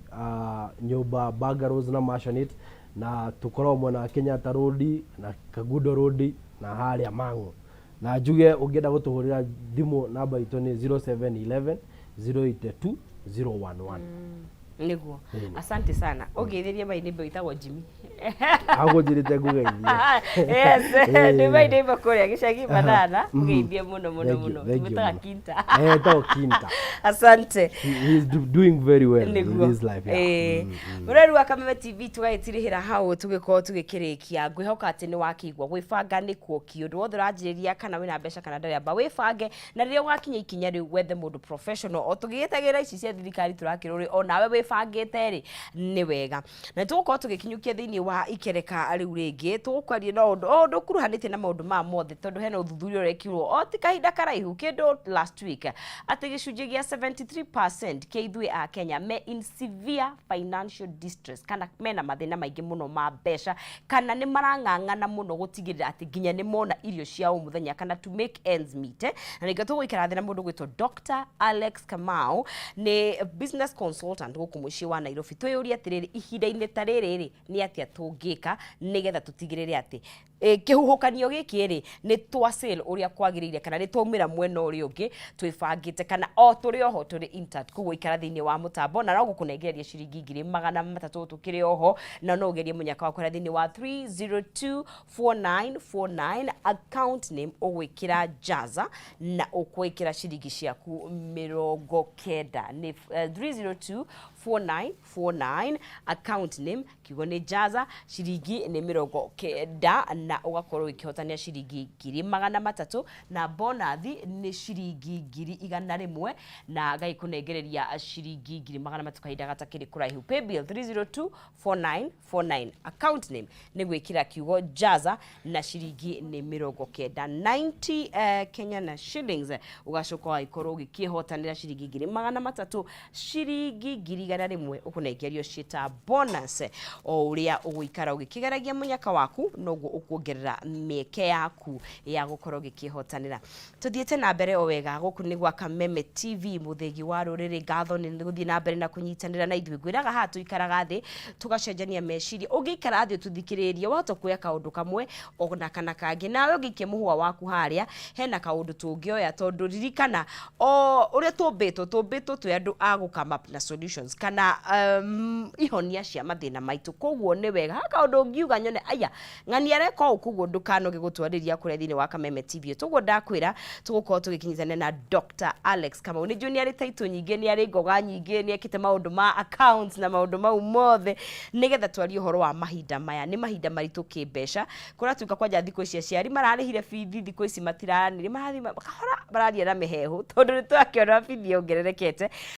nyũmba bungalows na maisonette, na tũkoragwo mwena wa Kenyatta Road na Kangundo Road na harĩa Mang'u. Na njuge ũngĩenda gũtũhũrĩra thimũ, namba itũ nĩ 0711 082 011. Nĩguo. Ĩni. Asante sana. Ũngeithĩrie my neighbor wĩtagwo Jimmy. Agũnjĩrĩte ngũgeithie. Yes, nĩ my neighbor kũrĩa gĩcagi Banana. Ũgeithie mũno mũno. Thank you, Mũno. thank you Twĩtaga mũno. Kinta. Etagwo Kinta. Asante. He is doing very well in Nĩguo. his life, yeah. Mũrori wa Kameme TV, tũgagĩtirĩhĩra hau tũgĩkorwo tũgĩkĩrĩkia. Ngwĩhoka atĩ nĩ wakĩigua gwĩbanga nĩkuo kĩ ũndũ wothe ũranjĩrĩria, kana wĩna mbeca kana ndũrĩ, amba wĩbange, na rĩrĩa ũgakinya ikinya rĩu wethe mũndũ professional. O tũgĩgĩtagĩra ici cia thirikari tũrakĩrwo rĩ, o nawe wĩbangĩte rĩ, nĩ wega. Na tũgũkorwo tũgĩkinyũkia thĩinĩ wa ikereka rĩu rĩngĩ, tũgũkwaria na ũndũ o ũndũ ũkuruhanĩtie na maũndũ maya mothe, tondũ hena ũthuthuria ũrekirwo o ti kahinda karaihu, kĩndũ last week, atĩ gĩcunjĩ gĩa 73% kĩa ithuĩ a Kenya me in severe financial distress, kana mena mathĩna maingĩ mũno ma mbeca, kana nĩ marang'ang'ana mũno gũtigĩrĩra atĩ nginya nĩ mona irio cia o mũthenya, kana to make ends meet. Na nĩkĩo tũgũikara thĩ na mũndũ gwĩtwo Dr. Alex Kamau, nĩ business consultant gũkũ. Gũkũ mũciĩ wa Nairobi, twĩyũrie atĩrĩrĩ, ihinda-inĩ ta rĩrĩ rĩ, nĩ atĩa tũngĩka nĩgetha tũtigĩrĩre atĩ kĩhuhũkanio gĩkĩ rĩ, nĩ twa sail ũrĩa kwagĩrĩire, kana nĩ twaumĩra mwena ũrĩa ũngĩ twĩbangĩte, kana o tũrĩ oho tũrĩ intact? Koguo ikara thĩinĩ wa mũtambo na no gũkũnengereria ciringi 300,000 tũkĩrĩ oho, na no ũgerie mũnyaka waku harĩa thĩinĩ wa 3024949, account name ũgwĩkĩra Jaza na ũkwĩkĩra ciringi ciaku 90. Nĩ 3024949, account name kiugo nĩ Jaza, ciringi nĩ 90, na ũgakorwo ũkĩhotania ciringi 300,000, na bonathi nĩ ciringi 100,000, na gagĩkũnengereria ciringi 300,000 kahinda gatakĩrĩ kũraihu. Paybill 3024949, account name nĩ gwĩkĩra kiugo Jaza na ciringi nĩ 90, 90 Kenya na shillings, ũgacoka ũgagĩkorwo ũgĩkĩhotanĩra ciringi 300,000, ciringi 100,000 ũkũnengerio ciĩta bonus. O ũrĩa ũgũikara ũgĩkĩgeragia mũnyaka waku, noguo ũkuongerera mĩeke yaku ya gũkorwo ũgĩkĩhotanĩra. Tũthiĩte na mbere o wega. Gũkũ nĩ gwa Kameme TV, mũthĩgi wa rũrĩrĩ. Ngatho nĩ gũthiĩ na mbere na kũnyitanĩra na ithuĩ. Ngwĩraga haha tũikaraga thĩ tũgacenjania meciria. Ũngĩikara thĩ ũtũthikĩrĩrie, wahota kuoya kaũndũ kamwe ona kana kangĩ, nawe ũngĩikia mũhũa waku harĩa hena kaũndũ tũngĩoya, tondũ ririkana o ũrĩa tũmbĩtwo twĩ andũ a gũ come up na solutions kana ihonia cia mathĩna maitũ. Koguo nĩ wega ha kaũndũ ũngiuga nyone aya ng'ani areka ũũ. Koguo ndũkanoge gũtwarĩria kũrĩa thĩinĩ wa Kameme TV. Toguo ndakwĩra, tũgũkorwo tũgĩkinyithania na Dr. Alex Kamau. Nĩ njũĩ nĩ arĩ taitũ nyingĩ, nĩ arĩ ngoga nyingĩ, nĩ ekĩte maũndũ ma accounts na maũndũ mau mothe, nĩgetha twarie ũhoro wa mahinda maya. Nĩ mahinda maritũ kĩmbeca, kũratuĩka kwanja thikũ ici aciari mararĩhire bithi, thikũ ici matiranĩria, marathiĩ kahora, mararia na mĩhehu, tondũ nĩ twakĩona bithi yongererekete.